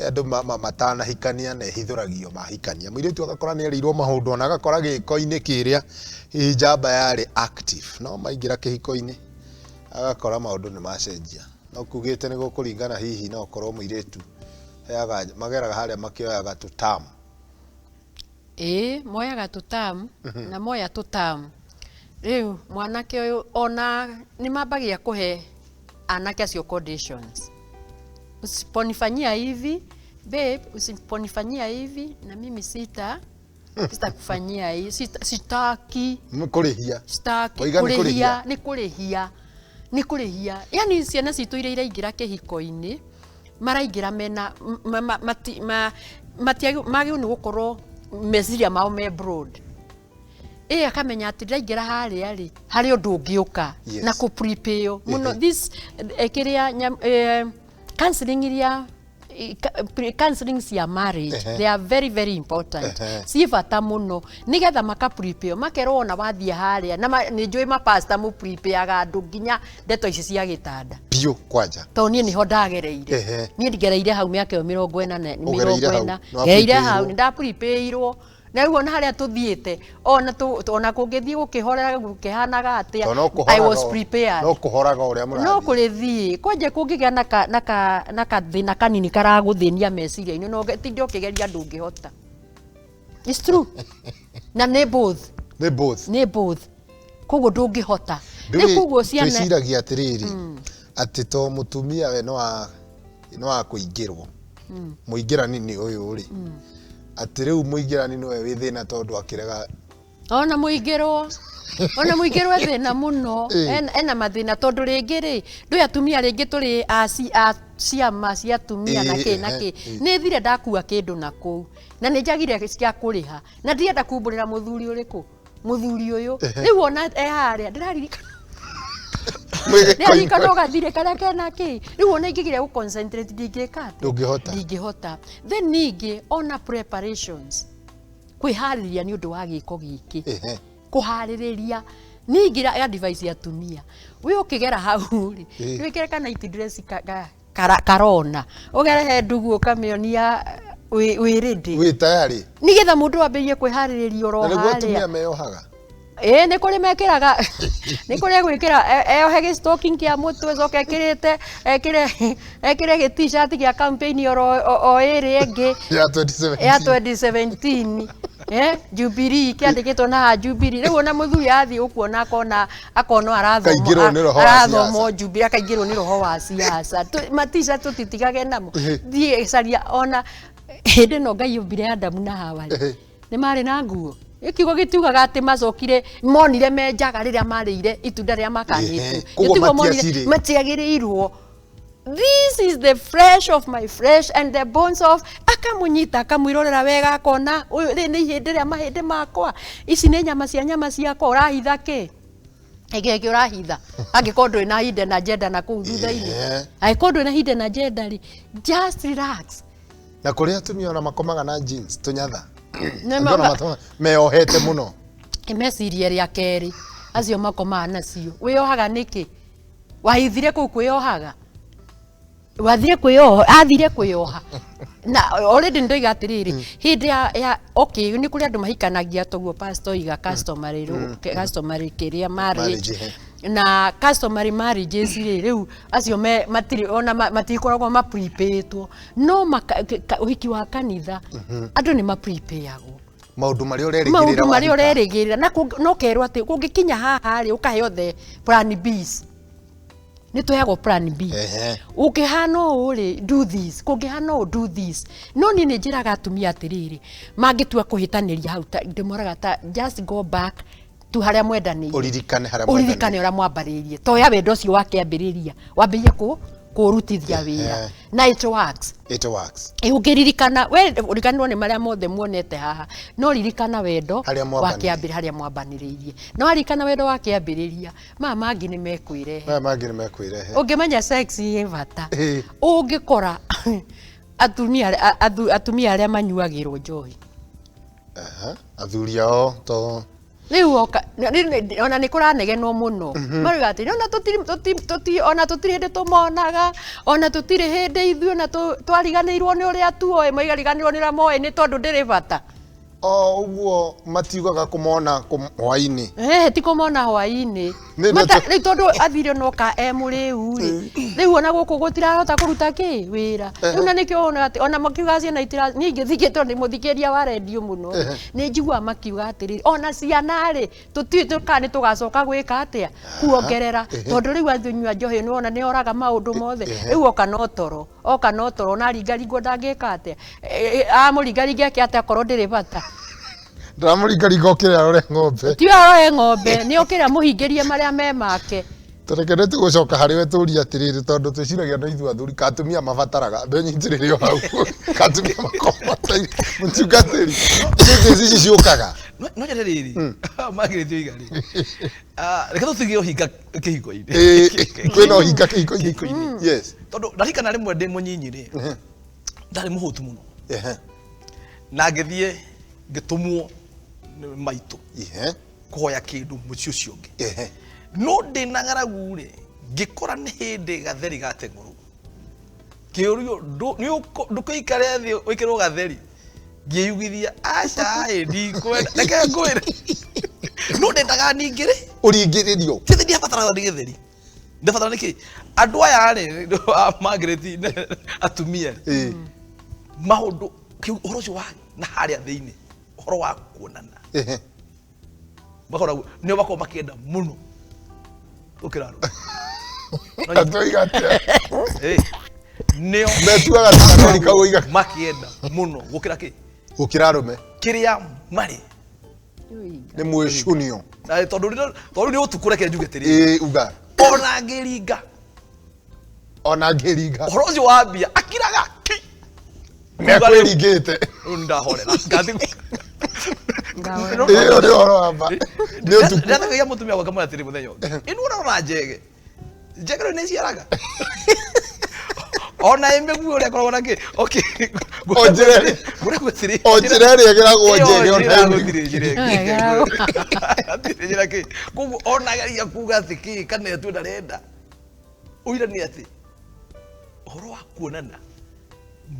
andũ matanahikania na ĩhithũragio mahikania. Mũirĩtu agakora nĩ erĩirwo maũndũ, ona agakora gĩko-inĩ kĩrĩa hihi njamba yarĩ active, no maingĩra kĩhiko-inĩ agakora maũndũ nĩ macenjia. No kugĩte nĩ gũkũringana, hihi no ũkorwo mũirĩtu heaga mageraga harĩa makĩoyaga tũtam. Ĩĩ, moyaga tũtamu, na moya tũtamu rĩu mwanake ũyũ ona nĩ mambagia kũhe anake acio conditions: "Usiponifanyia hivi, babe, usiponifanyia hivi, na mimi sitakufanyia hii, sitaki." Kũrĩhia. Sitaki. Waiga nĩ kũrĩhia. Kũrĩhia. Nĩ kũrĩhia, nĩ kũrĩhia. Yani ciana citũ iria iraingĩra kĩhiko-inĩ maraingĩra mena magĩrĩirwo nĩ gũkorwo meciria mao me broad. Ĩ akamenya atĩ ndaingĩra harĩa rĩ, harĩ ũndũ ũngĩũka. Na kũ prepare mũno. This kĩrĩa counseling iria counseling cia marriage, they are very very important. Ciĩ bata mũno nĩgetha maka prepare, makerwo ona wathiĩ harĩa na nĩ njũĩ mapasta mũ prepareaga andũ nginya ndeto ici cia gĩtanda. Biũ kwanja. Tondũ niĩ nĩho ndagereire. Niĩ ngereire hau mĩaka ĩyo 40 na Ũgereire mĩrongo hau, ĩna. nĩ Ngereire hau. waprepareirwo. Nĩ ndaprepareirwo, na rĩu ona harĩa tũthiĩte, ona kũngĩthiĩ gũkĩhorera gũkĩhanaga atĩa, Tondũ no I was kũhoraga prepared. No kũhoraga ũrĩa No mũrathiĩ. Kũrĩthiĩ kwanja kũngĩgĩa na kathĩna kanini karagũthĩnia meciria-inĩ, no tinde ũkĩgeria, ndũngĩhota. It's true, na nĩ both. Nĩ both. Nĩ both, koguo ndũngĩhota. Ndũĩ, Rĩu koguo ciana twĩciragia atĩrĩrĩ, atĩ to mũtumia we no wa kũingĩrwo mũingĩrani nĩ ũyũ rĩ, atĩ rĩu mũingĩrani nĩwe wĩ thĩna tondũ akĩrega. Ona mũingĩrwo e thĩna mũno. Ena mathĩna tondũ rĩngĩ rĩ, ndũĩ atumia rĩngĩ tũrĩ a ciama cia atumia na kĩ na kĩ. Nĩ thire ndakua kĩndũ na kũu na nĩ njagire cia kũrĩha na ndirenda kumbũrĩra mũthuri ũrĩkũ, mũthuri ũyũ rĩu ona e harĩa ndĩraririkana. Ndĩraririkana ũgathirĩ karĩa kena kĩ. Rĩu ona ingĩgeria gũ concentrate, ndingĩka atĩa? Ndũngĩhota. Ndingĩhota. Then ningĩ ona preparations, kwĩharĩrĩria nĩ ũndũ wa gĩko gĩkĩ. Kũharĩrĩria ningĩ advice atumia, wĩ ũkĩgera hau rĩ, wĩkĩre ka night dress karona ũgere he ndugu ũkamĩonia wĩ ready. Wĩ tayari. Nĩgetha mũndũ ambĩrĩrie kwĩharĩrĩria oro Na nĩguo harĩa. atumia meyohaga. Ĩĩ, nĩ kũrĩ mekĩraga, nĩ kũrĩ gwĩkĩra eyohe gĩ stocking kĩa mũtwe, coke ekĩrĩte ekĩre gĩ T-shirt gĩa campaign oro o ĩrĩa ĩngĩ. Ya 2017. Ya 2017, Jubilee kĩandĩkĩtwo na haha Jubilee. Rĩu ona mũthuri athiĩ ũkuona akona Akaingĩrwo nĩ roho wa arathoma siasa. Jubilee, akaingĩrwo nĩ roho wa siasa. Matisha tũtitigage namo. Thiĩ caria ona hĩndĩ ĩno Ngai ombire Adamu na Hawa rĩ, nĩ marĩ na nguo. Kiugo gĩtiugaga atĩ macokire monire me njaga rĩrĩa marĩire itunda rĩrĩa makanĩtio. Koguo Gĩtiugo monire matiacirĩ. matiagĩrĩirwo. "This is the flesh of my flesh and the bones of." Akamũnyita, akamwĩrorera wega, akona ũyũ rĩ nĩ ihĩndĩ rĩa mahĩndĩ makwa, ici nĩ nyama cia nyama ciakwa. Ũrahitha kĩ ĩngĩ ũrahitha angĩkorwo ndũrĩ na hidden agenda na kũu thutha-inĩ? Angĩkorwo ndũrĩ na hidden agenda rĩ, just relax. Na kũrĩ atumia ona makomaga na jeans tũnyatha. Nĩ Angĩ ona meyohete mũno. Meciria rĩa kerĩ, acio makomaga nacio, wĩyohaga nĩkĩ? Wahithire kũu kwĩyohaga, wathire kwĩyoha, athire kwĩyoha na already ndoiga atĩrĩrĩ, hĩndĩ ya okay, nĩ kũrĩ andũ mahikanagia toguo pastor oiga, customary kĩrĩa marriage. Marriage. Na customary marriages rĩ, rĩu acio me matirĩ ona matikoragwo maprepĩtwo, no ũhiki wa kanitha andũ nĩ maprepareagwo. Maũndũ marĩa ũrerĩgĩrĩra. Maũndũ marĩa wahika. Ũrerĩgĩrĩra na no kerwo atĩ kũngĩkinya haha rĩ, ũkaheo the plan Bs, nĩ tũheagwo plan B. Ũngĩhana ũũ rĩ, do this, kũngĩhana ũũ, do this. No niĩ nĩ njĩraga atumia atĩrĩrĩ, mangĩtua kũhĩtanĩria hau, ndĩmoraga ta just go back to harĩa mwendanĩire. Ũririkane harĩa ũririkane ũrĩa mwambĩrĩirie, toya wendo ũcio wakĩambĩrĩria, wambĩrĩrie kũrutithia wĩra na it works. It works. Ĩ, ũngĩririkana we ũriganĩrwo nĩ marĩa mothe muonete haha, no ririkana wendo Harĩa mwambanĩrĩirie. wakĩambĩrĩria, harĩa mwambanĩrĩirie. No waririkana wendo wakĩambĩrĩria, maya mangĩ nĩ mekwĩrehe. Maya mangĩ nĩ mekwĩrehe. Ũngĩmenya sex ĩ bata, ũngĩkora atumia atumia arĩa manyuagĩrwo njohi. Aha. Athuri ao to Rĩu oka ona nĩ kũranegenwo mũno, marauga atĩ ona ona tũtirĩ hĩndĩ tũmonaga, ona tũtirĩ hĩndĩ ithuĩ ona twariganĩirwo nĩ ũrĩa tuoĩ, maigariganĩrwo nĩ ũrĩa moĩ nĩ tondũ ndĩrĩ bata. O ũguo matiugaga kũmona hwaĩ-inĩ. Eh, ti kũmona hwaĩ-inĩ. Nĩ Rĩu tondũ athire noka e mũrĩu rĩ, rĩu ona gũkũ gũtirahota kũruta kĩ wĩra rĩu, na nĩkĩo wonaga atĩ ona makiuga ciana itira. Niĩ ingĩthikĩ tondũ ndĩ mũthikĩria wa rendio mũno, nĩ njiguaga makiuga atĩrĩrĩ, ona ciana rĩ, tũtiũĩ kana nĩ tũgacoka gwĩka atĩa kuongerera, tondũ rĩu athunyua njohi nĩ wona nĩ oraga maũndũ mothe. Rĩu oka no toro, oka no toro, ona aringaringwo ndangĩka atĩa. Amũringaringa eke atĩa akorwo ndĩrĩ bata? Ndĩramũringaringa okĩrĩa arore ng'ombe. Ti aroe ng'ombe, nĩ okĩra mũhingĩrie marĩa me make. Tũreke nĩ tũgũcoka harĩ we tũrie atĩrĩrĩ, tondũ twĩciragia no ithuĩ athuri ka atumia mabataraga ndũnyitĩrĩre o hau, ka atumia makomataire mũtungatĩri changes ici ciũkaga. No nyende rĩrĩ magĩrĩte oiga rĩ, reke tũtige ũhinga kĩhiko-inĩ. Ĩĩ, kwĩna ũhinga kĩhiko-inĩ. Kĩhiko-inĩ. Tondũ ndarikana rĩmwe ndĩ mũnyinyi rĩ, ndarĩ mũhũtu mũno, na ngĩthiĩ ngĩtũmwo nĩ maitũ kũhoya kĩndũ mũciĩ ũcio ũngĩ. No ndĩna ng'aragu rĩ, ngĩkora nĩ hĩndĩ gatheri gateng'ũrwo, kĩũrio ndũkĩikare thĩ wĩkĩrwo gatheri, ngĩyugithia aca ĩ ndikwenda, reke ngwĩre no ndendaga ningĩ rĩ ũringĩrĩrio. Tithi ndiabataraga nĩ gĩtheri, ndabatara nĩkĩ andũ aya rĩ Margaret atumia rĩ, maũndũ ũhoro ũcio wa na harĩa thĩinĩ, ũhoro wa kuonana, makoragwo nĩo makoragwo makĩenda mũno gũkĩra arũme. Atoiga atĩa? Ĩ, nĩo metuaga gatheri kau oiga makĩenda mũno gũkĩra kĩ? Gũkĩra arũme. Kĩrĩa marĩ. Nĩ mwĩcunio. Na tondũ tondũ nĩ ũtukũ, reke njuge atĩrĩrĩ. Ĩĩ, uga. Ona ngĩringa, ona ngĩringa, ũhoro ũcio wa mbia akiraga ki. Nĩakwĩringĩte. Rĩu nĩndahorera. Ngathi- Ĩyo nĩ ũhoro wa ma, nĩ ũtukũ. Ndĩrathekagia mũtumia wakwa ngamwĩra atĩrĩ, mũthenya ũngĩ ĩnu ũrona njege, njege rĩu nĩ iciaraga ona ĩ mĩguĩ ũrĩa akoragwo na kĩ, okay. O njĩra ĩrĩa- Ngũragwo atĩrĩ, o njĩra ĩrĩa ĩgeragwo Ĩyo njege ona njĩra ĩ gũtirĩ njĩra ĩngĩ. Ĩgeragwo. Hatirĩ njĩra kĩ, koguo ona geria kuga atĩ kĩ kana etue ndarenda ũira nĩ atĩ ũhoro wa kuonana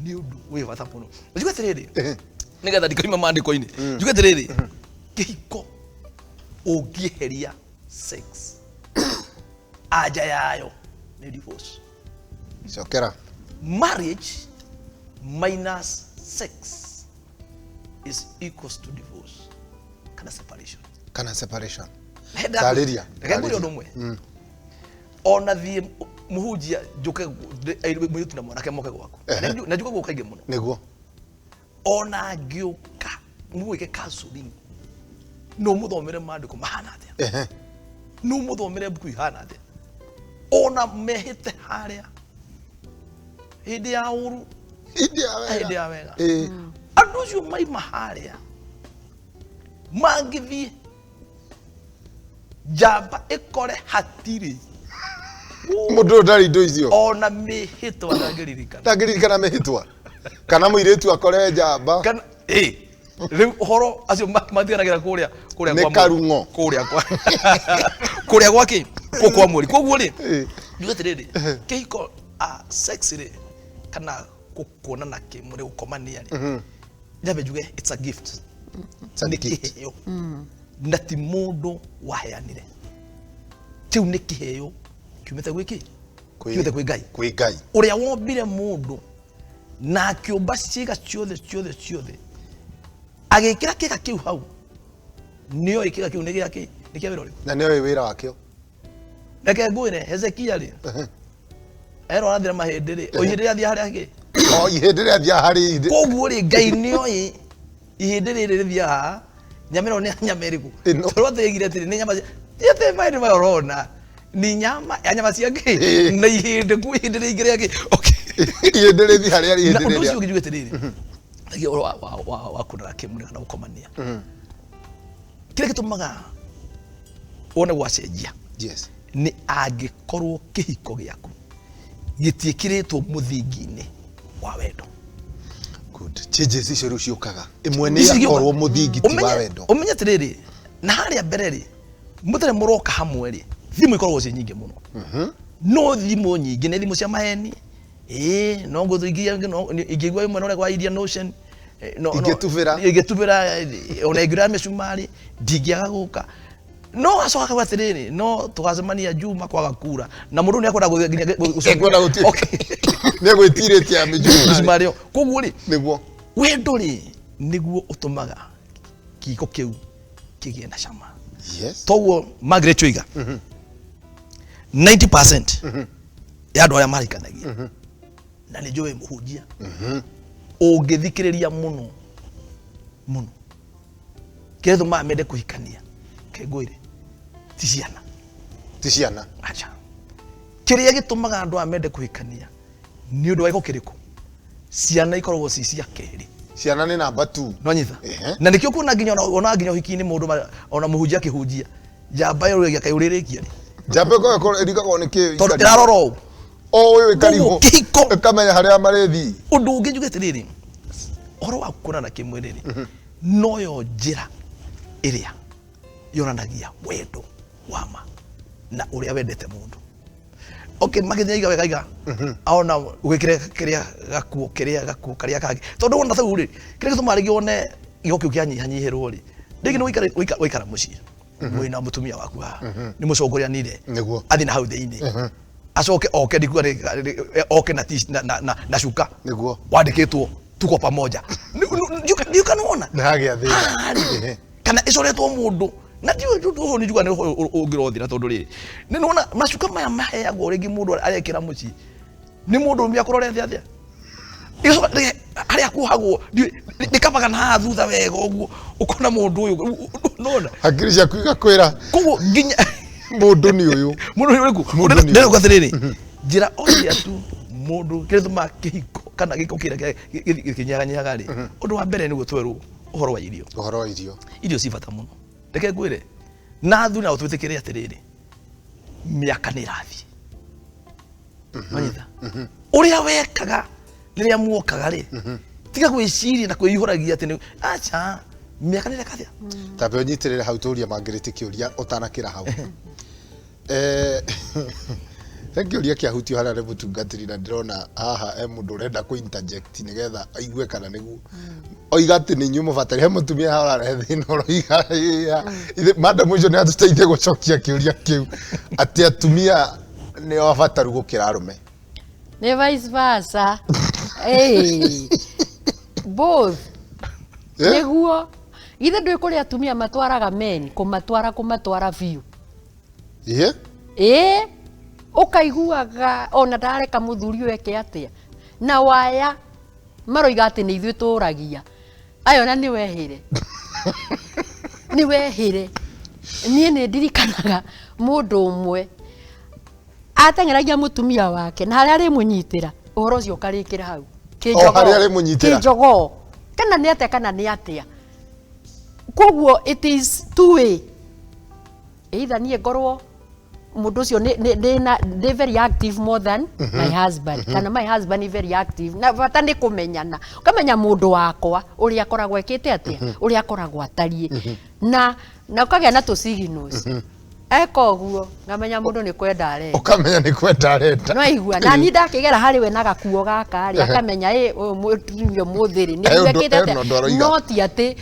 nĩ ũndũ wĩ bata mũno. Njuge atĩrĩrĩ, nĩgetha ndikaima maandĩko-inĩ, njuge atĩrĩrĩ, kĩhiko ũngĩeheria sex, anja yayo nĩ divorce. Cokera. Marriage minus sex is equals to divorce kana separation. Kana separation. Henda- Tarĩria, Reke ngwĩre tarĩria. ũndũ ũmwe, ona thiĩ mũhunjia njũke mũirĩtu na mwanake moke gwaku. Na njuke gũka kaingĩ mũno. Nĩguo. Ona ngĩũka mũgwĩke counseling, no mũthomere maandĩko mahana atĩa, no mũthomere mbuku ihana atĩa, ona mehĩte harĩa hĩndĩ ya ũru, hĩndĩ ya wega. Hĩndĩ ya wega. Andũ acio maima harĩa mangĩthiĩ njamba ĩkore hatirĩ Mũndũ ũyũ ndarĩ indo icio. Ona mĩhĩtwa ndangĩririkana. Ndangĩririkana mĩhĩtwa, kana mũirĩtu akore njamba. Kana ĩ rĩu ũhoro acio matiganagĩra kũrĩa kũrĩa Nĩ kwa karung'o. Kũrĩa kwa kũrĩa gwa kĩ kũ kwa mweri, koguo rĩ, njuge atĩrĩrĩ, kĩhiko a sex rĩ, kana kuonana kĩmwĩrĩ, gũkomania rĩ, nyambe njuge it's a gift. It's a Nĩ gift. kĩheo, na ti mũndũ waheanire kĩu, nĩ kĩheo kiumĩte gwĩ kĩ? Kiumĩte kwĩ Ngai. Kwĩ Ngai. Ũrĩa wombire mũndũ na akĩũmba ciĩga ciothe ciothe ciothe. Agĩkĩra kĩga kĩu hau, nĩoĩ kĩga kĩu nĩ gĩa kĩ, nĩ kĩa wĩra ũrĩkũ. Na nĩoĩ wĩra wakĩo. Reke ngwĩre, Hezekia rĩ, erwo arathira mahĩndĩ rĩ, o ihĩndĩ rĩathiĩ harĩa kĩ. O ihĩndĩ rĩathiĩ harĩ ihĩndĩ. Koguo rĩ, Ngai nĩoĩ ihĩndĩ rĩrĩ rĩthiaga haha, nyama ĩno nĩ nyama ĩrĩkũ. Ĩno. Tondũ atĩgire atĩrĩ, nĩ nyama ti atĩ mahĩndĩ maya ũrona ni nyama ya nyama cia kĩ na ihĩndĩ ku ihĩndĩ rĩingĩ rĩa kĩ. Okay. Ihĩndĩ rĩthiĩ harĩa Na ihĩndĩ ũndũ rĩrĩa. ũcio ũngĩ njuge atĩrĩrĩ, thagia ũhoro wa kuonana kĩmwĩrĩ kana gũkomania, kĩrĩa gĩtũmaga wone gwacenjia nĩ angĩkorwo kĩhiko gĩaku gĩtiĩkĩrĩtwo mũthingi-inĩ wa wendo. Good. Changes icio rĩu ciũkaga ĩmwe nĩ Ici ciũkaga. yakorwo mũthingi ti wa wendo. Ũmenye atĩrĩrĩ, na harĩa mbere rĩ, mũtarĩ mũroka hamwe rĩ, thimũ ikoragwo ciĩ nyingĩ mũno. No thimũ nyingĩ nĩ thimũ cia maheni. Ĩĩ, no ngũthingia, no ingĩigua ĩmwe no kwa Indian Ocean. Ingĩtubĩra. Ingĩtubĩra, ona ingĩura mĩcumarĩ, ndingĩaga gũka. No acoka akauga atĩrĩrĩ, no tũgacemania Juma kwaga kura. Na mũndũ nĩ akwenda gũthiĩ nginya Ekwenda gũthiĩ. Okay. Nĩ egwĩtirĩtie mĩcumarĩ. Mĩcumarĩ ĩyo. Koguo rĩ, Nĩguo. wendo rĩ, nĩguo ũtũmaga kĩhiko kĩu kĩgĩe na cama. Toguo Margaret Choiga, 90% ya andũ arĩa marikanagia, na nĩ njũĩ mũhunjia ũngĩthikĩrĩria mũno mũno, kĩrĩa gĩtũmaga mende kũhikania, kengũire, ti ciana. Ti ciana. Aca. Kĩrĩa gĩtũmaga andũ aya mende kũhikania nĩ ũndũ wa gĩko kĩrĩkũ? Ciana ikoragwo ci cia kerĩ. Ciana nĩ namba 2. No nyita. Na nĩkĩo kuona nginya ona nginya ũhiki-inĩ mũndũ ona mũhunjia akĩhunjia, njamba ĩrũragia kaĩ ũrĩrĩkia rĩ. Njamba ĩkoragwo ĩrigagwo nĩ kĩ? Tondũ ĩrarora ũũ. O ũyũ ĩkarigwo. Koguo kĩhiko. Ĩkamenya harĩa marĩthiĩ. Ũndũ ũngĩ njuge atĩrĩrĩ, ũhoro wa kuonana kĩmwĩrĩ rĩ, noyo njĩra ĩrĩa yonanagia wendo wa ma na ũrĩa wendete mũndũ. Okay, magĩthiĩ aiga wega aiga. Aona ũgĩkĩra kĩrĩa gakuo, kĩrĩa gakuo, karĩa kangĩ. Tondũ wona tau rĩ, kĩrĩa gĩtũmaga rĩngĩ wone gĩko kĩu kĩanyihanyihĩrwo rĩ, rĩngĩ nĩ waikara mũciĩ, mwĩna mũtumia waku haha, nĩ mũcongorianire. Athiĩ na hau thĩinĩ. Acoke oke ndikuga nĩ, oke na na cuka. Wandĩkĩtwo tuko pamoja. Ndiũka nĩwona? Nĩ hagĩa thĩna. Haha rĩ, kana ĩcoretwo mũndũ. Na ndiũĩ ũndũ ũyũ nĩ njugaga nĩ ũhoro ũngĩrothira tondũ rĩrĩ, nĩ nĩwona macuka maya maheagwo rĩngĩ mũndũ arekĩra mũciĩ, nĩ mũndũ ũmwe akũrorete atĩa? Ĩgacoka harĩa kuohagwo, nĩ kabaga na haha thutha wega ũguo, ũkona mũndũ ũyũ, nĩwona? Hakiri ciaku igakwĩra. Koguo nginya Mũndũ nĩ ũyũ. Mũndũ nĩ ũrĩkũ? Mũndũ nĩ ũyũ. Ndĩrauga atĩrĩrĩ, njĩra o ĩrĩa tu mũndũ kĩrĩa gĩtũmaga kĩhiko kana gĩko kĩrĩa gĩkinyaganyihaga rĩ, ũndũ wa mbere nĩguo twerwo ũhoro wa irio. Ũhoro wa irio. Irio ci bata mũno. Reke ngwĩre, na athuri nao twĩtĩkĩre atĩrĩrĩ, mĩaka nĩ ĩrathiĩ. Wanyita? Ũrĩa wekaga rĩrĩa muokaga rĩ, tiga gwĩciria na kwĩihũragia atĩ nĩ, aca, mĩaka nĩ ĩreka atĩa? Tambe ũnyitĩrĩre hau tũrie Margaret kĩũria ũtanakĩra hau. He kĩũria kĩahutio harĩa nĩ mũtungatĩri na ndĩrona haha he mũndũ ũrenda kũ interject nĩgetha aigue kana nĩguo. Oiga atĩ nĩ inyuĩ mũbataire, he mũtumia haha ũrarehe thĩna ũroiga, ithe, madam ũcio nĩ atũteithie gũcokia kĩũria kĩu atĩ atumia nĩo abataru gũkĩra arũme. Nĩ vice versa. Hey. Both. Nĩguo. Githĩ ndũĩ kũrĩ atumia matwaraga men, kũmatwara biũ. Ĩĩ, ũkaiguaga ona ndareka mũthuri ũyũ eke atĩa. Na waya maroiga atĩ nĩ ithuĩ tũragia. Aya ona nĩ wehĩre. Nĩ wehĩre. Niĩ nĩ ndirikanaga mũndũ ũmwe ateng'eragia mũtumia wake na harĩa arĩmũnyitĩra ũhoro ũcio ũkarĩkĩra hau. O harĩa arĩmũnyitĩra. Kĩnjogoo. Kana nĩ atĩa, kana nĩ atĩa. Koguo it is two way. Either niĩ ngorwo mũndũ ũcio nĩ very active more than my husband. Kana my husband is very active. Na bata nĩ kũmenyana. Ũkamenya mũndũ wakwa ũrĩa akoragwo ekĩte atĩa, ũrĩa akoragwo atariĩ. Na ũkagĩa na tũ signals. Eka ũguo, ngamenya mũndũ nĩ kwenda arenda. Ũkamenya nĩ kwenda arenda. No aigua, na niĩ ndakĩgera harĩ we na gakuo gaka rĩ, akamenya, ũyũ mũtumia ũmũthĩ rĩ, nĩ ekĩte atĩa? Ũndũ aroiga. No ti atĩ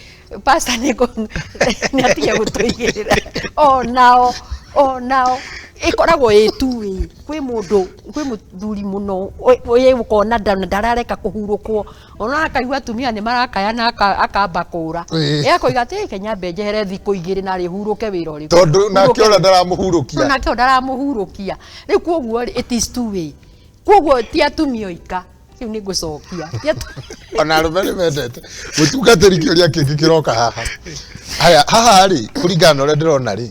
pastor nĩ atige gũtũigĩrĩra. O nao, o nao. Ĩkoragwo ĩ tu ĩ kwĩ mũndũ, kwĩ mũthuri mũno ĩ ũkona ndarareka kũhurũkwo, ona akaigua atumia nĩ marakaya na akamba kũra. Ĩ akoiga atĩ reke nyambe njehere thikũ igĩrĩ narĩ hurũke wĩra ũrĩkũ. Tondũ nake ũrĩa ndaramũhurũkia. Nake ũrĩa ndaramũhurũkia. Rĩu koguo rĩ, it is two way. Koguo ti atumia oika. Rĩu nĩ ngũcokia. Ona arũme nĩ mendete. Mũtungatĩri kĩũria kĩngĩ kĩroka haha. Haya, haha rĩ, kũringana na ũrĩa ndĩrona rĩ,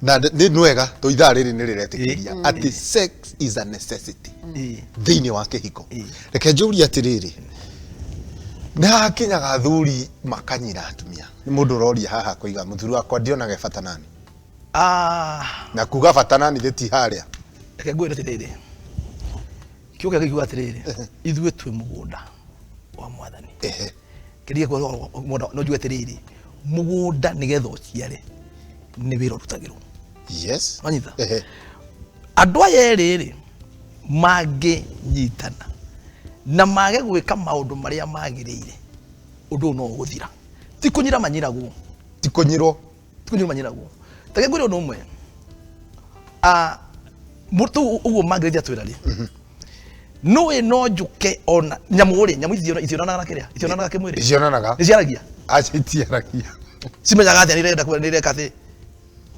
na nĩ nwega to ithaa rĩrĩ nĩ rĩretĩkĩria atĩ sex is a necessity thĩinĩ wa kĩhiko. Reke njũrie atĩrĩrĩ, nĩ hakinyaga athuri makanyira atumia? Nĩ mũndũ ũroria haha kũiga mũthuri wakwa ndionaga bata nani. Na kuga bata nani thĩ ti harĩa. Reke ngwĩre atĩrĩrĩ, kiugo kĩa kiuga atĩrĩrĩ, ithuĩ twĩ mũgũnda wa mwathani. Kĩrĩa mũgũnda, no njuge atĩrĩrĩ, mũgũnda nĩgetha ũciare nĩ wĩra ũrutagĩrwo. Wanyita? Andũ aya erĩ rĩ, mangĩnyitana na mage gwĩka maũndũ marĩa magĩrĩire, ũndũ ũyũ no ũgũthira. Ti kũnyira manyiragwo. Ti kũnyirwo. Ti kũnyirwo manyiragwo. Ta reke ngwĩre ũndũ ũmwe. Mũtũ ũguo mangĩrĩria twĩra rĩ, nũĩ no njũke ona nyamũ rĩ, nyamũ ici itionanaga na kĩrĩa, itionanaga kĩmwĩrĩ. Icionanaga. Nĩ ciaragia? Aca itiaragia. Cimenyaga atĩa nĩ irenda nĩ ireka atĩ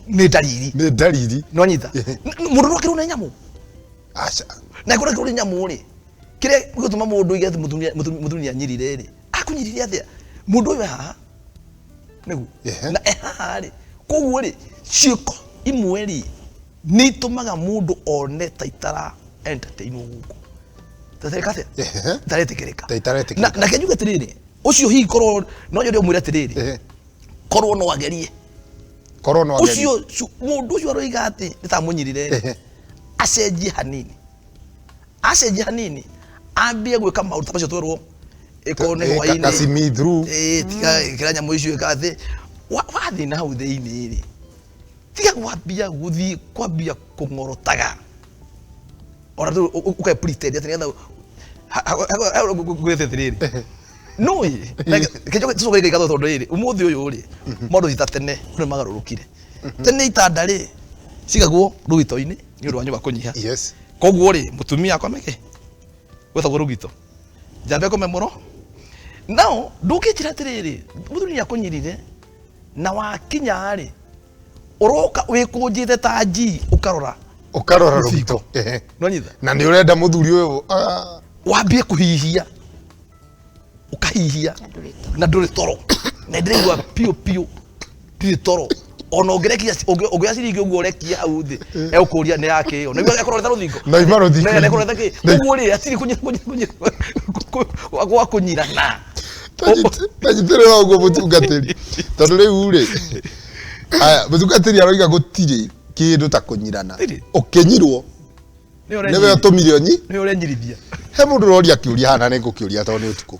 nĩ ndariri. Nĩ ndariri. Nĩ wanyita? Mũndũ no akĩrwo nĩ nyamũ. Aca. Na ĩkorwo akĩrwo nĩ nyamũ rĩ, kĩrĩa gĩgũtũma mũndũ oige atĩ mũtumia nĩ anyirire rĩ, akũnyirire atĩa? Mũndũ ũyũ e haha. Nĩguo. Na e haha rĩ, koguo rĩ, ciĩko imwe rĩ, nĩ itũmaga mũndũ one ta itara entertain gũkũ. Ta itareka atĩa? Itaretĩkĩrĩka. Ta itaretĩkĩrĩka. Na njuge atĩrĩrĩ, ũcio hihi korwo no nyende ũmwĩre atĩrĩrĩ, korwo no agerie. Korwo no agerie. Ũcio mũndũ ũcio aroiga atĩ nĩ ta mũnyirire rĩ, acenjie hanini. Acenjie hanini, ambie gwĩka maũndũ ta macio twerwo, ĩkorwo nĩ hwaĩ-inĩ. Gacimi through. Tiga ĩkĩra nyamũ icio ĩka atĩ, wathiĩ na hau thĩinĩ rĩ, tiga kwambia gũthiĩ kwambia kũng'orotaga. Ona rĩu ũkae pretend atĩ nĩgetha ngwĩte atĩrĩrĩ. Nũĩ, kĩnjoke tũcoke gĩikaro tondũ rĩrĩ, ũmũthĩ ũyũ rĩ, maũndũ ti ta tene, andũ nĩ magarũrũkire. Tene itanda rĩ, cigagwo rũgito-inĩ nĩ ũndũ wa nyũmba kũnyiha. Koguo rĩ, mũtumia akome kĩ? Gwetagwo rũgito. Njambe akome mũro. Nao, ndũngĩnjĩra atĩrĩrĩ, mũthuri nĩ akũnyirire, na wakinya rĩ, ũroka wĩkũnjĩte ta G ũkarora. Ũkarora rũgito. Nĩwanyita? Na nĩ ũrenda mũthuri ũyũ, Wambie kũhihia. Ũkahihia. Na ndũrĩ toro. Na ndĩraigua piũ piũ. Ndirĩ toro. Ona ũngĩrekia, ũngĩoya ciringi ũguo ũrekie hau thĩ, egũkũria nĩ yakĩ ĩyo. Na igua ekũrorete rũthingo. Na ima rũthingo. Na ekũrorete kĩ? Ũguo rĩ, hatirĩ gwa kũnyirana. Tanyitĩrĩra ũguo mũtungatĩri. Tondũ rĩu rĩ, aya, mũtungatĩri aroiga gũtirĩ kĩndũ ta kũnyirana. Gũtirĩ. Ũkĩnyirwo, nĩwe ũtũmire ũnyi. Nĩwe ũrenyirithia. He mũndũ ũroria kĩũria haha na nĩngũkĩũria tondũ nĩ ũtukũ.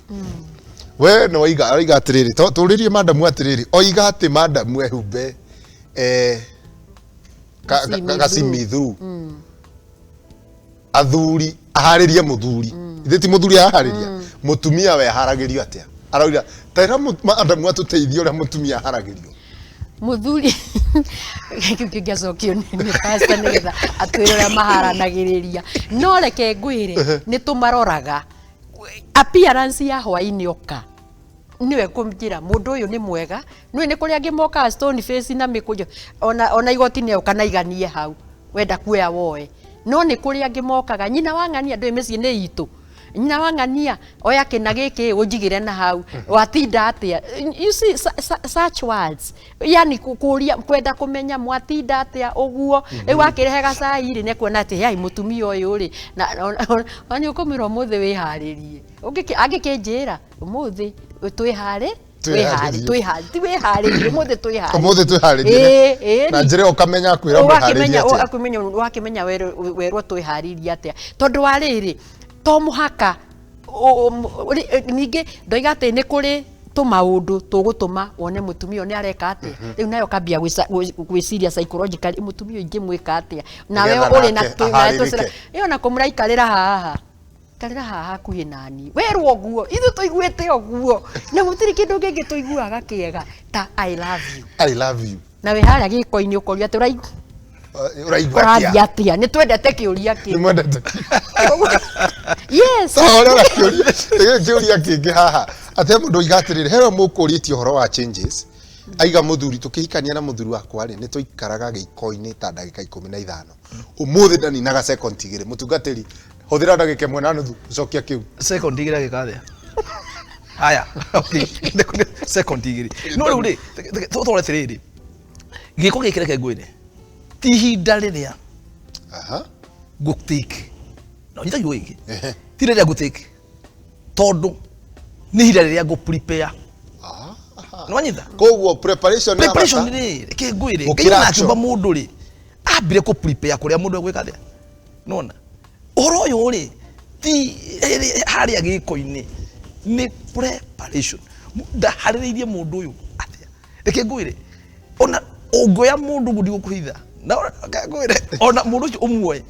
We nĩ waiga, aroiga atĩrĩrĩ, tũrĩrie madamu atĩrĩrĩ, oiga atĩ madamu ehumbe, Gacimi gacimi through. Athuri, aharĩrie mũthuri. Ithe ti mũthuri aharĩria. Mũtumia we aharagĩrio atĩa? Aroiga, tera madamu atũteithie ũrĩa mũtumia aharagĩrio. Mũthuri, kĩu kĩngĩacokio nĩ pastor nĩgetha atwĩre ũrĩa maharanagĩrĩria. No reke ngwĩre, nĩ tũmaroraga. Appearance ya hwaĩ-inĩ oka. Nĩwe kũnjĩra mũndũ ũyũ nĩ mwega. Nĩũĩ nĩ kũrĩ angĩ mokaga stone face na mĩkũnjo. Ona igoti nĩ oka na iganie hau. Wenda kuoya woe. No nĩ kũrĩ angĩ mokaga. Nyina wa ng'ania ndũĩ mĩciĩ nĩ itũ. Nyina wa ng'ania oya kĩna gĩkĩ ũnjigĩre na hau. Watinda atĩa? You see, such words. Yani kũria, kwenda kũmenya mwatinda atĩa ũguo. Rĩu akĩrehe gacai rĩ, nĩekuona atĩ, yai, mũtumia ũyũ rĩ, na, ona nĩ ũkũmwĩra ũmũthĩ wĩharĩrie. Angĩkĩnjĩra, ũmũthĩ twĩharĩ, Twĩharĩrie. twĩharĩ, ti wĩharĩrie, ũmũthĩ twĩharĩrie. Ũmũthĩ twĩharĩrie. Ĩĩ, ĩĩ, Na njĩra ĩyo ũkamenya kwĩra mwĩharĩrie atĩa. Wakĩmenya werwo twĩharĩrie atĩa. Tondũ wa rĩrĩ, to mũhaka, ningĩ ndoiga atĩ nĩ kũrĩ tũmaũndũ tũgũtũma wone mũtumia ũyũ nĩ areka atĩa. Rĩu nayo ũkambia gwĩciria psychologically, mũtumia ũyũ ingĩmwĩka atĩa. Nawe Nĩgetha ũrĩ na nake tũ-, nawe tũcĩra. aharĩrĩke. Ĩyo na kũmũraikarĩra haha. Ikarĩra haha hakuhĩ nani. Werwo ũguo, ithuĩ tũiguĩte ũguo. Na gũtirĩ kĩndũ kĩngĩ tũiguaga kĩega ta I love you. I love you. Na wĩ harĩa gĩko-inĩ ũkoria atĩ ũraigua. Ũraigua Ũrathiĩ atĩa? Atĩa nĩ twendete kĩũria Nĩ kĩu. mwendete. Yes. Sawa, ũrĩa ũrakĩũria gĩkĩ kĩũria kĩngĩ haha atĩ mũndũ oiga atĩrĩrĩ, he mũkũrĩtie ũhoro wa changes, aiga mũthuri tũkĩhikania na mũthuri wakwa rĩ, nĩ tũikaraga gĩiko-inĩ ta ndagĩka 15, ũmũthĩ ndaninaga second 2. Mũtungatĩri, hũthĩra ndagĩka 1.5 gũcokia kĩu. Second 2 agĩka atĩa? Haya, okay. Second 2, no rĩu rĩ, tũtware atĩrĩrĩ, gĩko gĩkĩ reke ngwĩre ti ihinda rĩrĩa ngũtake no nyita kiugo gĩkĩ, ti rĩrĩa ngũtake, tondũ nĩ ihinda rĩrĩa ngũ prepare. Nĩwanyita? Koguo preparation nĩ ya Preparation bata. Rĩ, reke ngwĩre, Gũkĩra Ngai ona action. akĩũmba mũndũ rĩ, ambire kũ prepare kũrĩa mũndũ egwĩka atĩa. Nona ũhoro ũyũ rĩ, ti harĩa gĩko-inĩ, nĩ preparation. Ndaharĩrĩirie mũndũ ũyũ atĩa? Reke ngwĩre, ona ũngĩoya mũndũ ũguo, ndigũkũhitha na reke ngwĩre, ona mũndũ ũcio ũmuoe,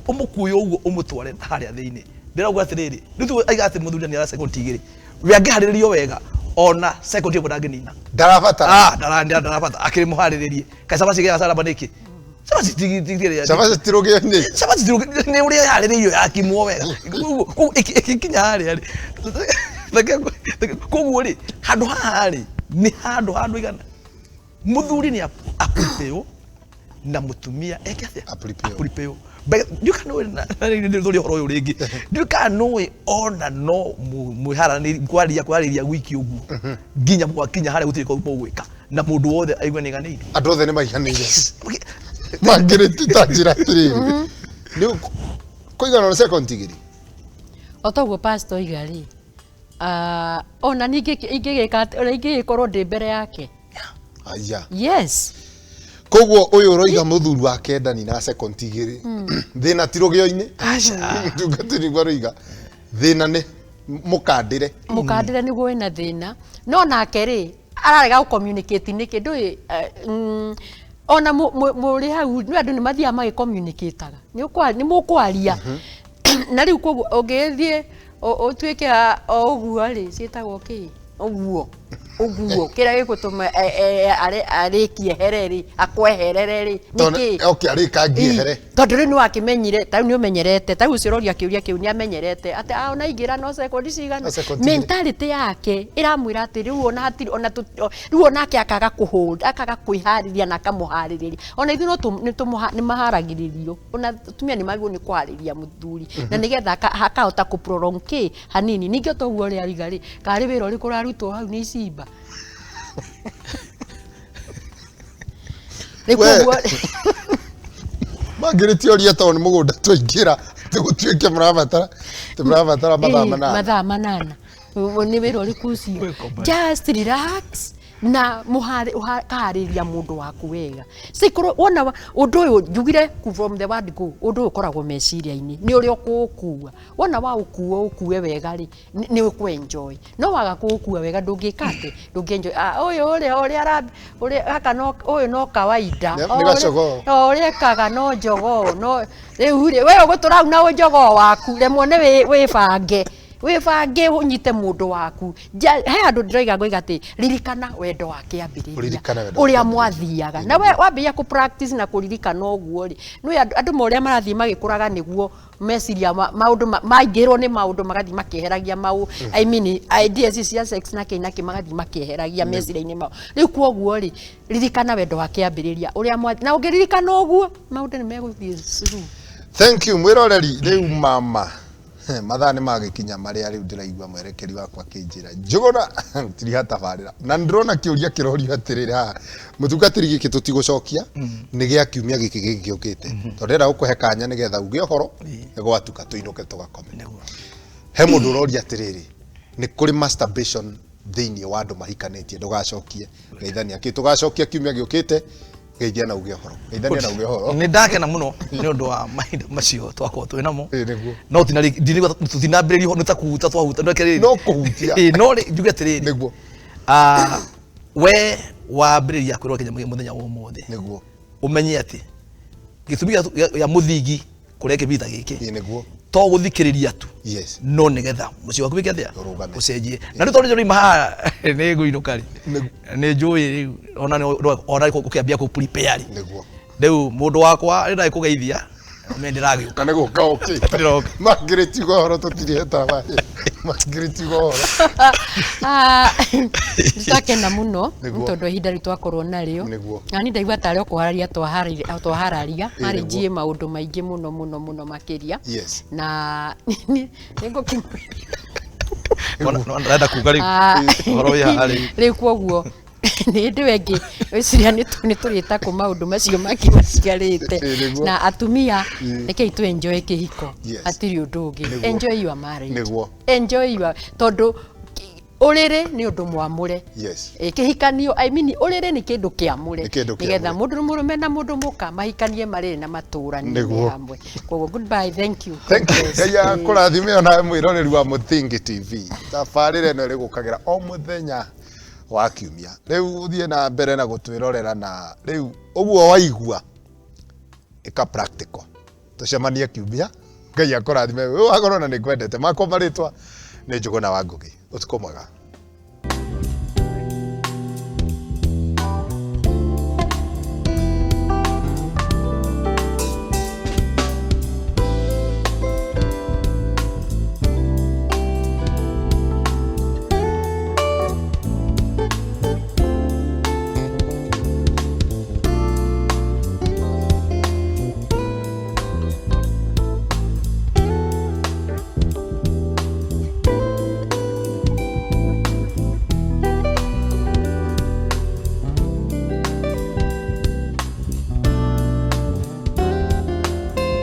ũmũkue ũguo, ũmũtware harĩa thĩinĩ, ndĩrauga atĩrĩrĩ, rĩu tu aiga atĩ mũthuri nĩ ara second 2, we angĩharĩrĩrio wega, ona second 1 ndangĩnina. Ndarabatara. Ah, ndarabata akĩrĩ mũharĩrĩrie. Kaĩ cabaci gĩa caramba nĩkĩ? Cabaci Cabaci ti rũgĩo-inĩ. Cabaci nĩ ũrĩa yarĩrĩirio yakimwo wega. Koguo ĩgĩkinya harĩa rĩ, koguo rĩ, handũ haha rĩ, nĩ handũ handũ igana mũthuri nĩ aprepare na mũtumia eke atĩa? Aprepare. Aprepare. Ndiũĩ kana nĩũĩ nĩ ũhoro ũyũ rĩngĩ, ndiũĩ kana nĩũĩ ona no mwĩharanĩrie kwaria kwarĩria wiki ũguo nginya mwakinya harĩa gũtirĩ mũgwĩka na mũndũ wothe aigue nĩiganĩire. Andũ othe nĩ maiganĩire. Mangĩrĩti ta njĩra atĩrĩrĩ, nĩ kũigana na second 2. O toguo pastor oiga rĩ, ona ningĩ ingĩgĩka ũrĩa ingĩgĩkorwo ndĩ mbere yake. Aya. Yes. Koguo ũyũ ũroiga mũthuri wake ndaninaga second 2, thĩna ti rũgĩo-inĩ. Mũtungatĩri nĩguo aroiga thĩna nĩ mũkandĩre. Mũkandĩre nĩguo wĩna thĩna, no nake rĩ, ararega gũ communicate nĩkĩ? Ndũĩ ona mũrĩ hau nĩ andũ nĩ mathiaga magĩ communicate-aga, nĩ mũkwaria na rĩu koguo ũngĩgĩthiĩ ũtuĩke o ũguo rĩ, ciĩtagwo kĩ, ũguo ũguo kĩrĩa gĩgũtũma arĩkie here rĩ, akweherere rĩ, nĩkĩ? Okay, arĩkangie here. Tondũ rĩu nĩ wakĩmenyire, ta rĩu nĩ ũmenyerete, ta rĩu ũcio ũroria kĩũria kĩu nĩ amenyerete atĩ ona aingĩra no sekondi cigana. No sekondi 2. Mentality yake ĩramwĩra atĩ rĩu ona hatirĩ ona rĩu onake akaga kũhold, akaga kwĩharĩria na akamũharĩrĩria. Ona ithuĩ no nĩ maharagĩrĩrio, ona atumia nĩ magĩrĩirwo nĩ kũharĩria mũthuri na nĩgetha akahota kũ prolong kĩ hanini. Ningĩ o toguo ũrĩa ariga rĩ, karĩ wĩra ũrĩkũ ũrarutwo hau nĩ icimba? Rĩu koguo Mangĩrĩtia ũria tondũ nĩ mũgũnda twaingĩra, tũgũtuĩke mũrabatara, tũrabatara mathaa 8. Mathaa 8. Nĩ wĩra ũrĩkũ ũcio? Wĩko. Just relax na kaharĩria mũndũ waku wega. Cikorwo wona ũndũ ũyũ njugire from the word go, ũndũ ũyũ ũkoragwo meciria-inĩ nĩ ũrĩa ũkũũkua. Wona waũkua ũkue wega rĩ, nĩ ũkũ-enjoy. No waga kũũkua wega, ndũngĩka atĩ ndũngĩ-enjoy. Ũyũ ũrĩa ũrĩa ara ũrĩa gaka no ũyũ no kawaida. Nĩ O ũrĩa gacogoo. O ũrĩa ekaga no njogoo, no rĩu rĩ, we ũgũtũra hau na ũnjogoo waku, remwo nĩ wĩbange, wĩbange ũnyite mũndũ waku. He handũ ndĩroiga, ngoiga atĩ ririkana wendo wa kĩambĩrĩria. Ririkana wendo wa ũrĩa kĩambĩrĩria. Mwathiaga na we wambĩrĩria kũ practice na kũririkana ũguo rĩ, nĩ andũ ma ũrĩa marathiĩ magĩkũraga nĩguo meciria maũndũ maingĩrwo nĩ maũndũ magathiĩ makĩeheragia mau, I mean ideas cia sex na kĩ na kĩ, magathiĩ makĩeheragia meciria-inĩ mao. Rĩu koguo rĩ, ririkana wendo wa kĩambĩrĩria ũrĩa na ũngĩririkana ũguo, maũndũ nĩ megũthiĩ smooth. Thank you, mwĩroreri. Rĩu mama, mathaa nĩ magĩkinya marĩa rĩu ndĩraigua mwerekeri wakwa akĩnjĩra njũgũna tiriha tabarĩra, na nĩndĩrona kĩũria kĩrorio atĩrĩrĩ haha, mũtungatĩri, gĩkĩ tũtigũcokia, nĩ gĩa kiumia gĩkĩ gĩgĩũkĩte, tondũ ndĩrenda gũkũhe kanya nĩgetha uge ũhoro gwatuka tũinũke tũgakome. He mũndũ ũroria atĩrĩrĩ, nĩ kũrĩ masturbation thĩinĩ wa andũ mahikanĩtie? Ndũgacokie, geithania kĩ tũgacokia kiumia gĩũkĩte. Geithia na uge ũhoro, geithania na uge ũhoro. Nĩ ndakena mũno nĩ ũndũ wa mahinda macio twakorwo twĩ namo. Ĩ, nĩguo. No tũtinambĩrĩria, nĩ ta kũhuta twahuta, no reke No kũhutia. Ĩ, no rĩ, njuge atĩrĩrĩ, we wambĩrĩria kwĩrora kĩnyamũ gĩa mũthenya wa ũmũthĩ, ũmenye atĩ gĩtũmi gĩa mũthingi kũrĩa kĩbita gĩkĩ Ĩ, nĩguo to gũthikĩrĩria tu, no nĩgetha mũciĩ waku wĩke atĩa? Ũrũgame. Ũcenjie. Na rĩu tondũ nĩ haha nĩ ngũinũka rĩ, nĩ njũĩ rĩu ona ona ũkĩambia kũ prepare rĩ, Rĩu mũndũ wakwa nĩ ndagĩkũgeithia me ndĩragĩũka. Na nĩ gũka ũkĩte. Ndĩroka. Margaret tiga ũhoro tũtirĩ hetawa. Margaret tiga ũhoro. Ah, nĩtwakena mũno nĩ Nĩguo. tondũ ihinda rĩu twakorwo narĩo. Nĩguo. Na niĩ ndaigua tarĩ o kũhararia twahararia Ĩ, harĩ nĩguo. njiĩ maũndũ maingĩ mũno mũno mũno makĩria. Na nĩngũkĩmwĩra. Nona ndĩrenda kuga rĩu Ah. ũhoro wĩ haha rĩu. Rĩu koguo nĩ hĩndĩ ĩyo ĩngĩ gwĩciria nĩ tũrĩta kũ maũndũ macio mangĩ matigarĩte. Ĩ, nĩguo. Na atumia, Ĩ. rekei tũ enjoy kĩhiko. Hatirĩ ũndũ ũngĩ. Enjoy your marriage. Enjoy your, tondũ ũrĩrĩ nĩ ũndũ mwamũre. Ĩ, kĩhikanio, I mean, ũrĩrĩ nĩ kĩndũ kĩamũre. Nĩ kĩndũ Nĩgetha kĩamũre. mũndũ mũrũme na mũndũ mũka mahikanie marĩrĩ na matũranie hamwe. Koguo goodbye, thank you. Thank you. Ngai akũrathime ona mwĩroreri wa Mũthingi TV. Tabarĩra ĩno ĩrĩgũkagĩra o mũthenya wa kiumia. Rĩu ũthiĩ na mbere na gũtwĩrorera na rĩu ũguo waigua ĩka practical. Tũcemanie kiumia. Ngai akũrathime. Wĩ wagoro na nĩngwendete. Makwa marĩtwa nĩ Njũgũna wa Ngũgĩ. Ũtukũ mwega.